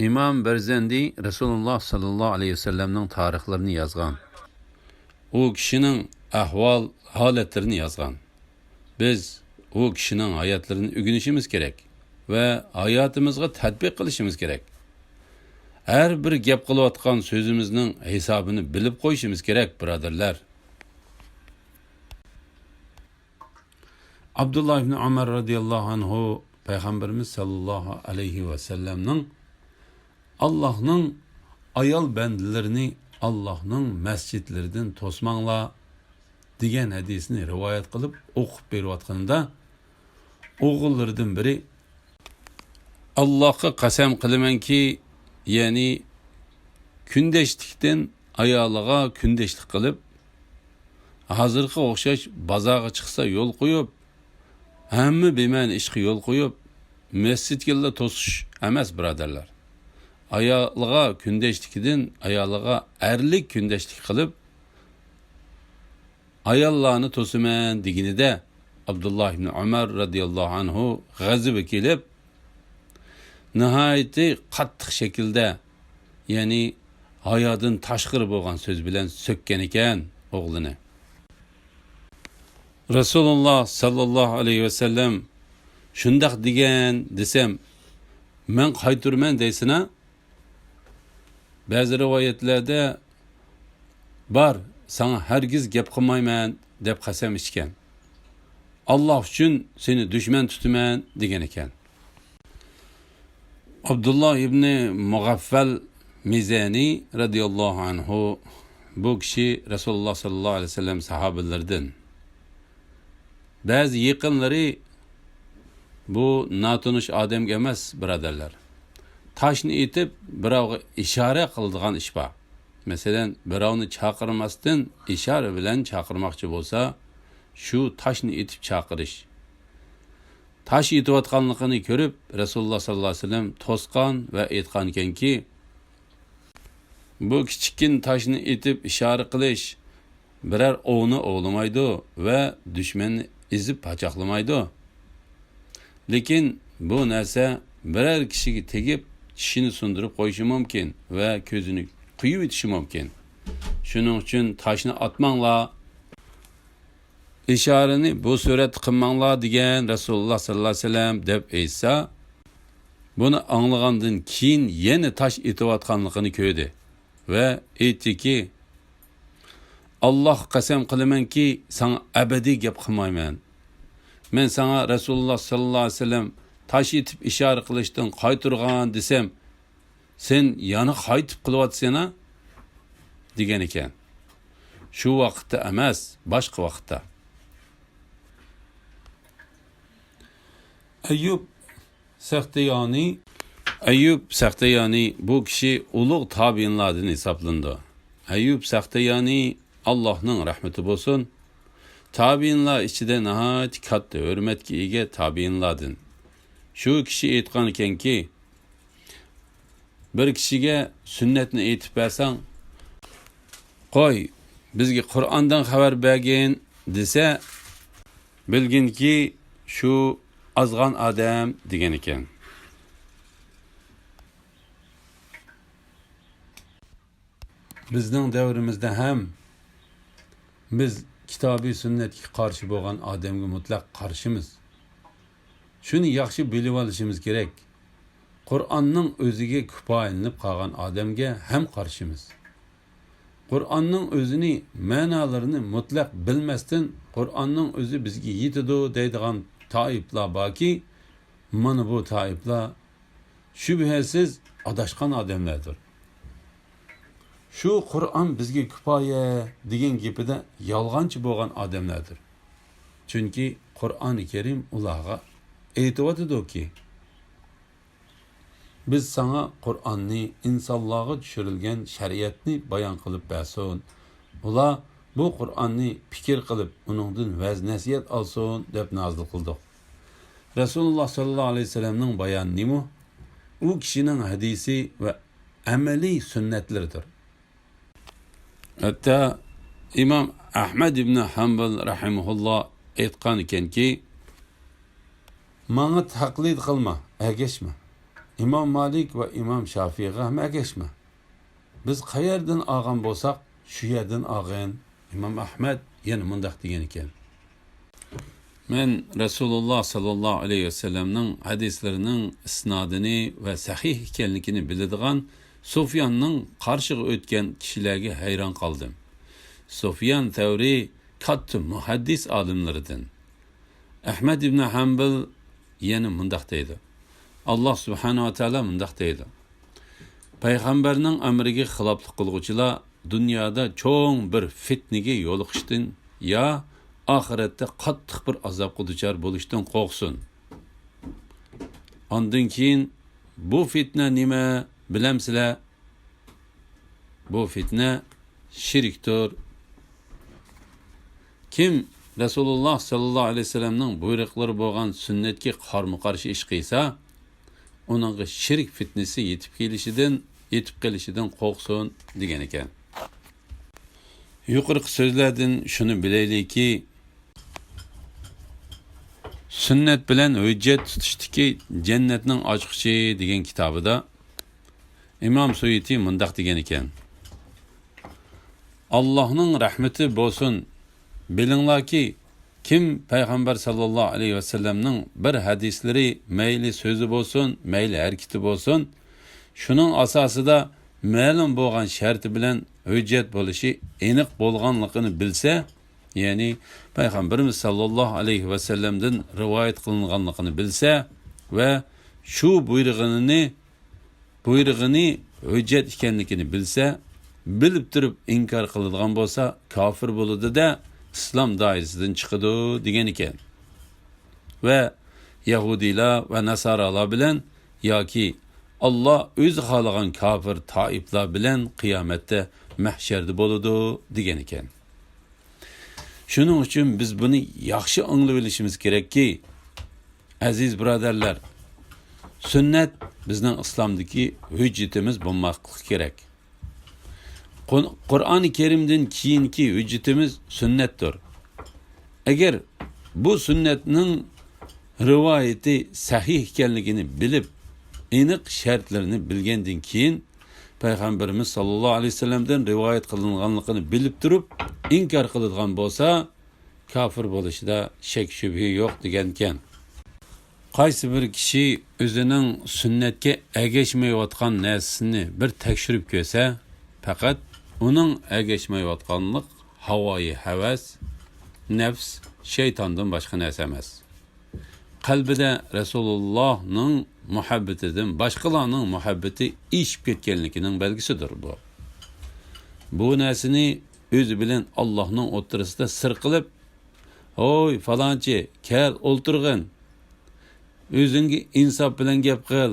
ئىمام بەرزەندى رەسۇلۇللا ساللاللاھۇ ئەلەيھى ۋەسەللەمنىڭ تارىخلىرىنى يازغان. ئۇ كىشىنىڭ ئەھۋال ھالەتلىرىنى يازغان. بىز ئۇ كىشىنىڭ ھاياتلىرىنى ئۆگىنىشىمىز كېرەك ۋە ھاياتىمىزغا تەتبىق قىلىشىمىز كېرەك. ھەر بىر گەپ قىلىۋاتقان سۆزىمىزنىڭ ھېسابىنى بىلىپ قويۇشىمىز كېرەك، بۇرادەرلەر. ئابدۇللا ئىبنى ئۆمەر رەزىياللاھۇ ئەنھۇ پەيغەمبىرىمىز ساللاللاھۇ ئەلەيھى ۋەسەللەمنىڭ ئاللاھنىڭ ئايال بەندىلىرىنى ئاللاھنىڭ مەسچىتلىرىدىن توسماڭلار دېگەن ھەدىسىنى رىۋايەت قىلىپ ئوقۇپ بېرىۋاتقىنىدا، ئوغۇللىرىدىن بىرى، ئاللاھقا قەسەم قىلىمەنكى، يەنى كۈندەشلىكتىن ئايالىغا كۈندەشلىك قىلىپ، ھازىرقىغا ئوخشاش بازارغا چىقسا يول قويۇپ، ھەممە بىمەنە ئىشقا يول قويۇپ، مەسچىتكىلا توسۇش ئەمەس، بۇرادەرلەر. ئايالىغا كۈندەشلىكىدىن ئايالىغا ئەرلىك كۈندەشلىك قىلىپ، ئاياللارنى توسىمەن دېگىنىدە، ئابدۇللا ئىبنى ئۆمەر رەزىياللاھۇ ئەنھۇ غەزىپى كېلىپ، ناھايىتى قاتتىق شەكىلدە، يەنى ھايادىن تاشقىرى بولغان سۆز بىلەن سۆككەنىكەن ئوغلىنى. رەسۇلۇللا ساللاللاھۇ ئەلەيھى ۋەسەللەم شۇنداق دېگەن دېسەم، مەن قايتۇرىمەن دەيسىنا؟ بەزى رىۋايەتلەردە بار، ساڭا ھەرگىز گەپ قىلمايمەن دەپ قەسەم ئىچكەن. ئاللا ئۈچۈن سېنى دۈشمەن تۇتىمەن دېگەن ئىكەن. ئابدۇللا ئىبنى مۇغەففەل مىزەنى رەزىياللاھۇ ئەنھۇ بۇ كىشى رەسۇلۇللاھ سەللەللاھۇ ئەلەيھى ۋەسەللەم ساھابىلىرىدىن. بەزى يېقىنلىرى بۇ ناتونۇش ئادەمگە ئەمەس، بۇرادەرلەر. تاشنى ئېتىپ، بىراۋغا ئىشارە قىلىدىغان ئىش بار. مەسىلەن، بىراۋنى چاقىرماستىن ئىشارە بىلەن چاقىرماقچى بولسا، شۇ تاشنى ئېتىپ چاقىرىش. تاش ئېتىۋاتقانلىقىنى كۆرۈپ، رەسۇلۇللاھ سەللەللاھۇ ئەلەيھى ۋەسەللەم توسقان ۋە ئېيتقانىكەنكى، بۇ كىچىككىنە تاشنى ئېتىپ ئىشارە قىلىش بىرەر ئوۋنى ئوۋلىمايدۇ ۋە دۈشمەننى ئېزىپ پاچاقلىمايدۇ. لېكىن بۇ نەرسە بىرەر كىشىگە تېگىپ، چىشىنى سۇندۇرۇپ قويۇشى مۇمكىن ۋە كۆزىنى قويۇۋېتىشى مۇمكىن. شۇنىڭ ئۈچۈن تاشنى ئاتماڭلار، ئىشارىنى بۇ سۈرەتتە قىلماڭلار دېگەن رەسۇلۇللاھ سەللەللاھۇ ئەلەيھى ۋەسەللەم، دەپ ئېيتسا، بۇنى ئاڭلىغاندىن كېيىن يەنە تاش ئېتىۋاتقانلىقىنى كۆردى ۋە ئېيتتىكى، ئاللاھقا قەسەم قىلىمەنكى، ساڭا ئەبەدىي گەپ قىلمايمەن. مەن ساڭا رەسۇلۇللاھ سەللەللاھۇ ئەلەيھى ۋەسەللەم تاش ئېتىپ ئىشارە قىلىشتىن قايتۇرغان دېسەم، سەن يەنە قايتىپ قىلىۋاتىسەن-ھە؟ دېگەن ئىكەن. شۇ ۋاقىتتا ئەمەس، باشقا ۋاقىتتا. ئەييۇب سەختىيانى، ئەييۇب سەختىيانى بۇ كىشى ئۇلۇغ تابىئىنلاردىن ھېسابلىنىدۇ. ئەييۇب سەختىيانى، ئاللاھنىڭ رەھمىتى بولسۇن، تابىئىنلار ئىچىدە ناھايىتى كاتتا ھۆرمەتكە ئىگە تابىئىنلاردىن. شۇ كىشى ئېيتقان ئىكەنكى، بىر كىشىگە سۈننەتنى ئېيتىپ بەرسەڭ، قوي، بىزگە قۇرئاندىن خەۋەر بەرگىن دېسە، بىلگىنكى، شۇ ئازغان ئادەم دېگەن ئىكەن. بىزنىڭ دەۋرىمىزدە ھەم بىز كىتابى سۈننەتكە قارشى بولغان ئادەمگە مۇتلەق قارشىمىز. شۇنى ياخشى بىلىۋالىشىمىز كېرەك. قۇرئاننىڭ ئۆزىگە كۇپايىلىنىپ قالغان ئادەمگە ھەم قارشىمىز. قۇرئاننىڭ ئۆزىنى، مەنالىرىنى مۇتلەق بىلمەستىن، قۇرئاننىڭ ئۆزى بىزگە يېتىدۇ دەيدىغان تائىپلار باركى، مانا بۇ تائىپلار شۈبھىسىز ئاداشقان ئادەملەردۇر. شۇ قۇرئان بىزگە كۇپايە دېگەن گېپىدە يالغانچى بولغان ئادەملەردۇر. چۈنكى قۇرئانى كەرىم ئۇلارغا ئېيتىۋاتىدۇكى، بىز ساڭا قۇرئاننى، ئىنسانلارغا چۈشۈرۈلگەن شەرىئەتنى بايان قىلىپ بەرسۇن. ئۇلار بۇ قۇرئاننى پىكىر قىلىپ، ئۇنىڭدىن ۋەز-نەسىھەت ئالسۇن، دەپ نازىل قىلدۇق. رەسۇلۇللاھ سەللەللاھۇ ئەلەيھى ۋەسەللەمنىڭ بايانىنىمۇ ئۇ كىشىنىڭ ھەدىسى ۋە ئەمەلىي سۈننەتلىرىدۇر. ھەتتا ئىمام ئەھمەد ئىبنى ھەمبەل رەھىمەھۇللاھ ئېيتقان ئىكەنكى، ماڭا تەقلىد قىلما، ئەگەشمە. ئىمام مالىك ۋە ئىمام شافىئىغا ھەم ئەگەشمە. بىز قەيەردىن ئالغان بولساق، شۇ يەردىن ئالغىن. ئىمام ئەھمەد يەنە مۇنداق دېگەن ئىكەن. مەن رەسۇلۇللاھ سەللەللاھۇ ئەلەيھى ۋەسەللەمنىڭ ھەدىسلىرىنىڭ ئىسنادىنى ۋە سەھىھ ئىكەنلىكىنى بىلىدىغان سۇفياننىڭ قارشىغا ئۆتكەن كىشىلەرگە ھەيران قالدىم. سۇفيان سەۋرى كاتتا مۇھەددىس ئالىملىرىدىن. ئەھمەد ئىبنى ھەمبەل يەنە مۇنداق دەيدۇ. ئاللاھ سۇبھانەھۇ ۋە تائالا مۇنداق دەيدۇ. پەيغەمبەرنىڭ ئەمرىگە خىلاپلىق قىلغۇچىلار دۇنيادا چوڭ بىر فىتنىگە يولۇقۇشتىن يا ئاخىرەتتە قاتتىق بىر ئازابقا دۇچار بولۇشتىن قورقسۇن. ئاندىن كېيىن، بۇ فىتنە نېمە، بىلەمسىلەر؟ بۇ فىتنە شىركتۇر. كىم رەسۇلۇللاھ سەللەللاھۇ ئەلەيھى ۋەسەللەمنىڭ بۇيرۇقلىرى بولغان سۈننەتكە قارمۇ قارشى ئىش قىلسا، ئۇنىڭغا شىرك فىتنىسى يېتىپ كېلىشىدىن، يېتىپ قېلىشىدىن قورقسۇن، دېگەن ئىكەن. يۇقىرىقى سۆزلەردىن شۇنى بىلەيلىكى، سۈننەت بىلەن ھۆججەت تۇتۇشتىكى جەننەتنىڭ ئاچقۇچى دېگەن كىتابىدا ئىمام سۇيۇتى مۇنداق دېگەن ئىكەن. ئاللاھنىڭ رەھمىتى بولسۇن. بىلىڭلاركى، كىم پەيغەمبەر سەللەللاھۇ ئەلەيھى ۋەسەللەمنىڭ بىر ھەدىسلىرى، مەيلى سۆزى بولسۇن، مەيلى ھەرىكىتى بولسۇن، شۇنىڭ ئاساسىدا مەلۇم بولغان شەرتى بىلەن ھۆججەت بولۇشى ئېنىق بولغانلىقىنى بىلسە، يەنى پەيغەمبىرىمىز سەللەللاھۇ ئەلەيھى ۋەسەللەمدىن رىۋايەت قىلىنغانلىقىنى بىلسە ۋە شۇ بۇيرۇغىنىنى، بۇيرۇغىنى ھۆججەت ئىكەنلىكىنى بىلسە، بىلىپ تۇرۇپ ئىنكار قىلىدىغان بولسا، كاپىر بولىدۇ-دە، ئىسلام دائىرىسىدىن چىقىدۇ، دېگەن ئىكەن. ۋە يەھۇدىيلار ۋە ناسارالار بىلەن ياكى ئاللا ئۆزى خالىغان كاپىر تائىپلار بىلەن قىيامەتتە مەھشەردە بولىدۇ، دېگەن ئىكەن. شۇنىڭ ئۈچۈن بىز بۇنى ياخشى ئاڭلىۋېلىشىمىز كېرەككى، ئەزىز بۇرادەرلەر، سۈننەت بىزنىڭ ئىسلامدىكى ھۆججىتىمىز بولماقلىقى كېرەك. قۇ-، قۇرئانى كەرىمدىن كېيىنكى ھۆججىتىمىز سۈننەتتۇر. ئەگەر بۇ سۈننەتنىڭ رىۋايىتى سەھىھ ئىكەنلىكىنى بىلىپ، ئېنىق شەرتلىرىنى بىلگەندىن كېيىن، پەيغەمبىرىمىز ساللاللاھۇ ئەلەيھى ۋەسەللەمدىن رىۋايەت قىلىنغانلىقىنى بىلىپ تۇرۇپ ئىنكار قىلىدىغان بولسا، كاپىر بولۇشىدا شەك-شۈبھە يوق دېگەنكەن. قايسى بىر كىشى ئۆزىنىڭ سۈننەتكە ئەگەشمەيۋاتقان نەرسىسىنى بىر تەكشۈرۈپ كۆرسە، پەقەت ئۇنىڭ ئەگەشمەيۋاتقانلىق ھاۋايى ھەۋەس، نەپس، شەيتاندىن باشقا نەرسە ئەمەس. قەلبىدە رەسۇلۇللاھنىڭ مۇھەببىتىدىن باشقىلارنىڭ مۇھەببىتى ئېشىپ كەتكەنلىكىنىڭ بەلگىسىدۇر بۇ. بۇ نەرسىنى ئۆزى بىلەن ئاللاھنىڭ ئوتتۇرىسىدا سىر قىلىپ، «ھوي، پالانچى، كەل، ئولتۇرغىن. ئۆزۈڭگە ئىنساپ بىلەن گەپ قىل.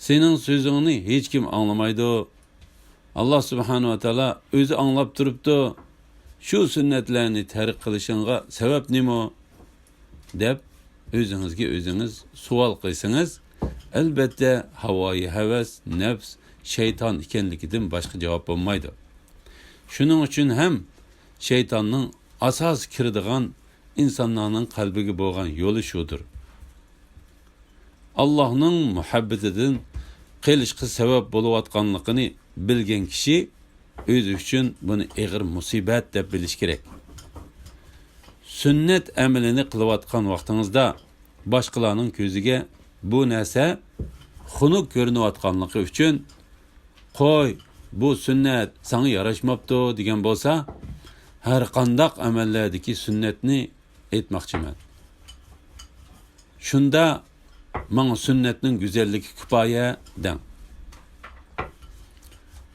سېنىڭ سۆزۈڭنى ھېچكىم ئاڭلىمايدۇ. ئاللا سۇبھانەھۇ ۋە تائالا ئۆزى ئاڭلاپ تۇرۇپتۇ. شۇ سۈننەتلەرنى تەرك قىلىشىڭغا سەۋەب نېمە؟» دەپ ئۆزىڭىزگە ئۆزىڭىز سوئال قىلسىڭىز، ئەلبەتتە، ھاۋايى ھەۋەس، نەپس، شەيتان ئىكەنلىكىدىن باشقا جاۋاب بولمايدۇ. شۇنىڭ ئۈچۈن ھەم شەيتاننىڭ ئاساسىي كىرىدىغان ئىنسانلارنىڭ قەلبىگە بولغان يولى شۇدۇر. ئاللاھنىڭ مۇھەببىتىدىن قېلىشقا سەۋەب بولۇۋاتقانلىقىنى بىلگەن كىشى ئۆزى ئۈچۈن بۇنى ئېغىر مۇسىبەت دەپ بىلىشى كېرەك. سۈننەت ئەمىلىنى قىلىۋاتقان ۋاقتىڭىزدا باشقىلارنىڭ كۆزىگە بۇ نەرسە خۇنۈك كۆرۈنۈۋاتقانلىقى ئۈچۈن، «قوي، بۇ سۈننەت ساڭا ياراشماپتۇ» دېگەن بولسا، ھەرقانداق ئەمەللەردىكى سۈننەتنى ئېيتماقچىمەن. شۇندا ماڭا سۈننەتنىڭ گۈزەللىكى كۇپايە دەڭ.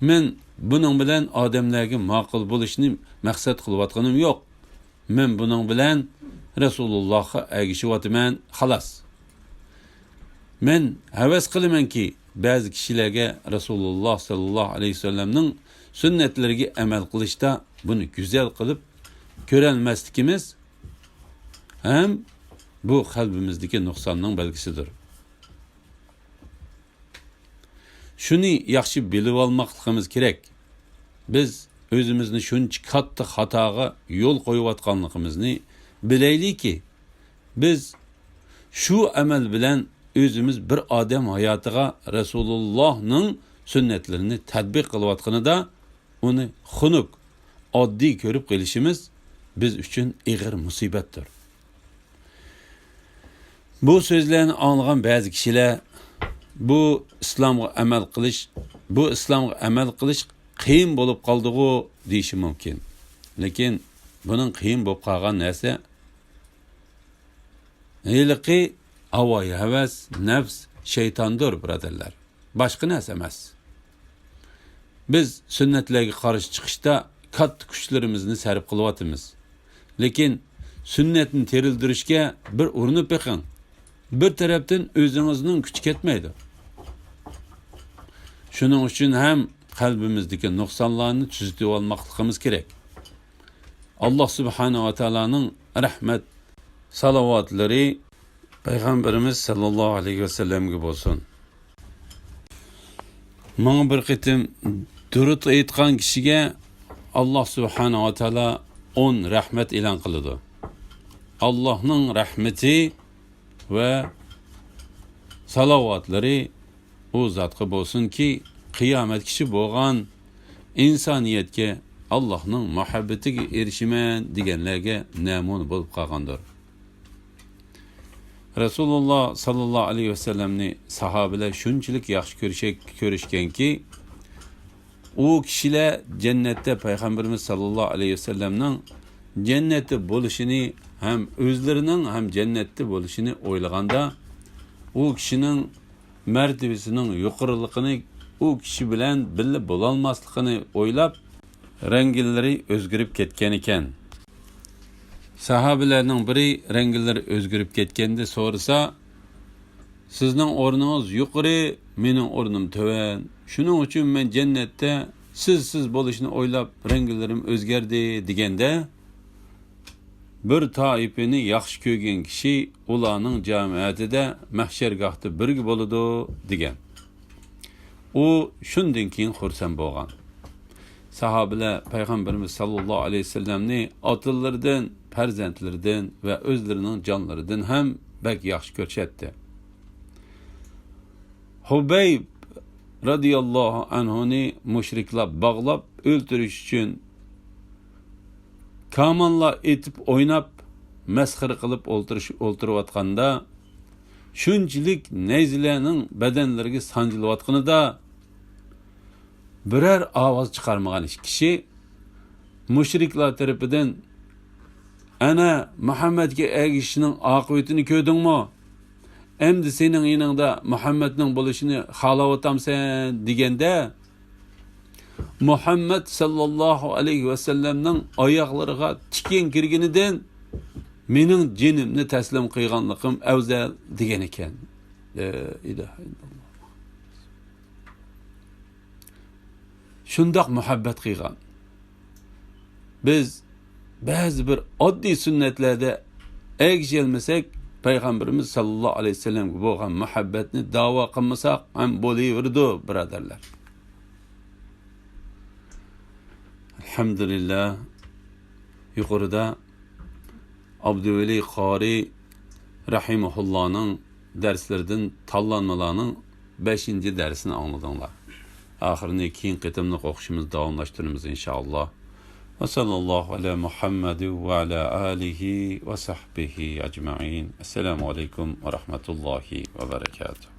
مەن بۇنىڭ بىلەن ئادەملەرگە ماقۇل بولۇشنى مەقسەت قىلىۋاتقىنىم يوق. مەن بۇنىڭ بىلەن رەسۇلۇللاھقا ئەگىشىۋاتىمەن، خالاس. مەن ھەۋەس قىلىمەنكى، بەزى كىشىلەرگە رەسۇلۇللاھ ساللاللاھۇ ئەلەيھى ۋەسەللەمنىڭ سۈننەتلىرىگە ئەمەل قىلىشتا بۇنى گۈزەل قىلىپ كۆرەلمەسلىكىمىز ھەم بۇ قەلبىمىزدىكى نۇقساننىڭ بەلگىسىدۇر. شۇنى ياخشى بىلىۋالماقلىقىمىز كېرەك. بىز ئۆزىمىزنى شۇنچە كاتتا خاتاغا يول قويۇۋاتقانلىقىمىزنى بىلەيلىكى، بىز شۇ ئەمەل بىلەن ئۆزىمىز بىر ئادەم ھاياتىغا رەسۇلۇللاھنىڭ سۈننەتلىرىنى تەتبىق قىلىۋاتقىنىدا، ئۇنى خۇنۈك، ئاددىي كۆرۈپ قېلىشىمىز بىز ئۈچۈن ئېغىر مۇسىبەتتۇر. بۇ سۆزلەرنى ئاڭلىغان بەزى كىشىلەر، «بۇ ئىسلامغا ئەمەل قىلىش، بۇ ئىسلامغا ئەمەل قىلىش قىيىن بولۇپ قالدىغۇ؟» دېيىشى مۇمكىن. لېكىن بۇنىڭ قىيىن بولۇپ قالغان نەرسە ھېلىقى ھاۋايى ھەۋەس، نەپس، شەيتاندۇر، بۇرادەرلەر. باشقا نەرسە ئەمەس. بىز سۈننەتلەرگە قارشى چىقىشتا كاتتا كۈچلىرىمىزنى سەرپ قىلىۋاتىمىز. لېكىن سۈننەتنى تىرىلدۈرۈشكە بىر ئۇرۇنۇپ بېقىڭ. بىر تەرەپتىن ئۆزىڭىزنىڭ كۈچى كەتمەيدۇ. شۇنىڭ ئۈچۈن ھەم قەلبىمىزدىكى نۇقسانلارنى تۈزىتىۋالماقلىقىمىز كېرەك. ئاللا سۇبھانەھۇ ۋە تائالانىڭ رەھمەت سالاۋاتلىرى پەيغەمبىرىمىز ساللاللاھۇ ئەلەيھى ۋەسەللەمگە بولسۇن. ماڭا بىر قېتىم دۇرۇت ئېيتقان كىشىگە ئاللا سۇبھانەھۇ ۋە تائالا ئون رەھمەت ئېلان قىلىدۇ. ئاللانىڭ رەھمىتى ۋە سالاۋاتلىرى ئۇ زاتقا بولسۇنكى، قىيامەتكىچە بولغان ئىنسانىيەتكە ئاللانىڭ مۇھەببىتىگە ئېرىشىمەن دېگەنلەرگە نەمۇنە بولۇپ قالغاندۇر. رەسۇلۇللا ساللاللاھۇ ئەلەيھى ۋەسەللەمنى ساھابىلەر شۇنچىلىك ياخشى كۆرۈشە-، كۆرۈشكەنكى، ئۇ كىشىلەر جەننەتتە پەيغەمبىرىمىز ساللاللاھۇ ئەلەيھى ۋەسەللەمنىڭ جەننەتتە بولۇشىنى ھەم ئۆزلىرىنىڭ ھەم جەننەتتە بولۇشىنى ئويلىغاندا، ئۇ كىشىنىڭ مەرتىۋىسىنىڭ يۇقىرىلىقىنى ئۇ كىشى بىلەن بىللە بولالماسلىقىنى ئويلاپ، رەڭگىلىرى ئۆزگىرىپ كەتكەنىكەن. ساھابىلەرنىڭ بىرى رەڭگىلىرى ئۆزگىرىپ كەتكەندە سورىسا، «سىزنىڭ ئورنىڭىز يۇقىرى، مېنىڭ ئورنۇم تۆۋەن. شۇنىڭ ئۈچۈن مەن جەننەتتە سىز، سىز بولۇشنى ئويلاپ رەڭگىلىرىم ئۆزگەردى» دېگەندە، بىر تائىپىنى ياخشى كۆرگەن كىشى ئۇلارنىڭ جەمەتىدە مەھشەرگاھتا بىرگە بولىدۇ، دېگەن. ئۇ شۇندىن كېيىن خۇرسەن بولغان. ساھابىلەر پەيغەمبىرىمىز ساللاللاھۇ ئەلەيھى ۋەسەللەمنى ئاتىلىرىدىن، پەرزەنتلىرىدىن ۋە ئۆزلىرىنىڭ جانلىرىدىن ھەم بەك ياخشى كۆرۈشەتتى. خۇبەيب رەزىياللاھۇ ئەنھۇنى مۇشرىكلار باغلاپ ئۆلتۈرۈش ئۈچۈن كامانلار ئېتىپ ئويناپ، مەسخىرە قىلىپ ئولتۇرۇش-، ئولتۇرۇۋاتقاندا، شۇنچىلىك نەيزىلەرنىڭ بەدەنلىرىگە سانجىلىۋاتقىنىدا، بىرەر ئاۋاز چىقارمىغان ئىككى كىشى مۇشرىكلار تەرىپىدىن، «ئەنە، مۇھەممەدكە ئەگىشىشنىڭ ئاقىۋىتىنى كۆردۈڭمۇ؟ ئەمدى سېنىڭ يېنىڭدا مۇھەممەدنىڭ بولۇشىنى خالاۋاتامسەن؟» دېگەندە، مۇھەممەد ساللاللاھۇ ئەلەيھى ۋەسەللەمنىڭ ئاياغلىرىغا تىكەن كىرگىنىدىن مېنىڭ جېنىمنى تەسلىم قىلغانلىقىم ئەۋزەل، دېگەن ئىكەن. لا ئىلاھە ئىللاللاھ. شۇنداق مۇھەببەت قىلغان. بىز بەزى بىر ئاددىي سۈننەتلەردە ئەگىشەلمىسەك، پەيغەمبىرىمىز ساللاللاھۇ ئەلەيھى ۋەسەللەمگە بولغان مۇھەببەتنى داۋا قىلمىساق ھەم بولۇۋېرىدۇ، بۇرادەرلەر. ئەلھەمدۇلىللا، يۇقىرىدا ئابدۇۋەلى قارى رەھىمەھۇللانىڭ دەرسلىرىدىن تاللانمىلارنىڭ بەشىنچى دەرسىنى ئاڭلىدىڭلار. ئاخىرىنى كېيىنكى قېتىملىق ئوقۇشىمىزدا داۋاملاشتۇرىمىز، ئىنشائاللا. ۋە ساللاللاھۇ ئەلا مۇھەممەد ۋە ئەلا ئالىھى ۋە سەھبىھى ئەجمەئىن. ئەسسالامۇ ئەلەيكۇم ۋە رەھمەتۇللاھى ۋە بەرەكاتۇھ.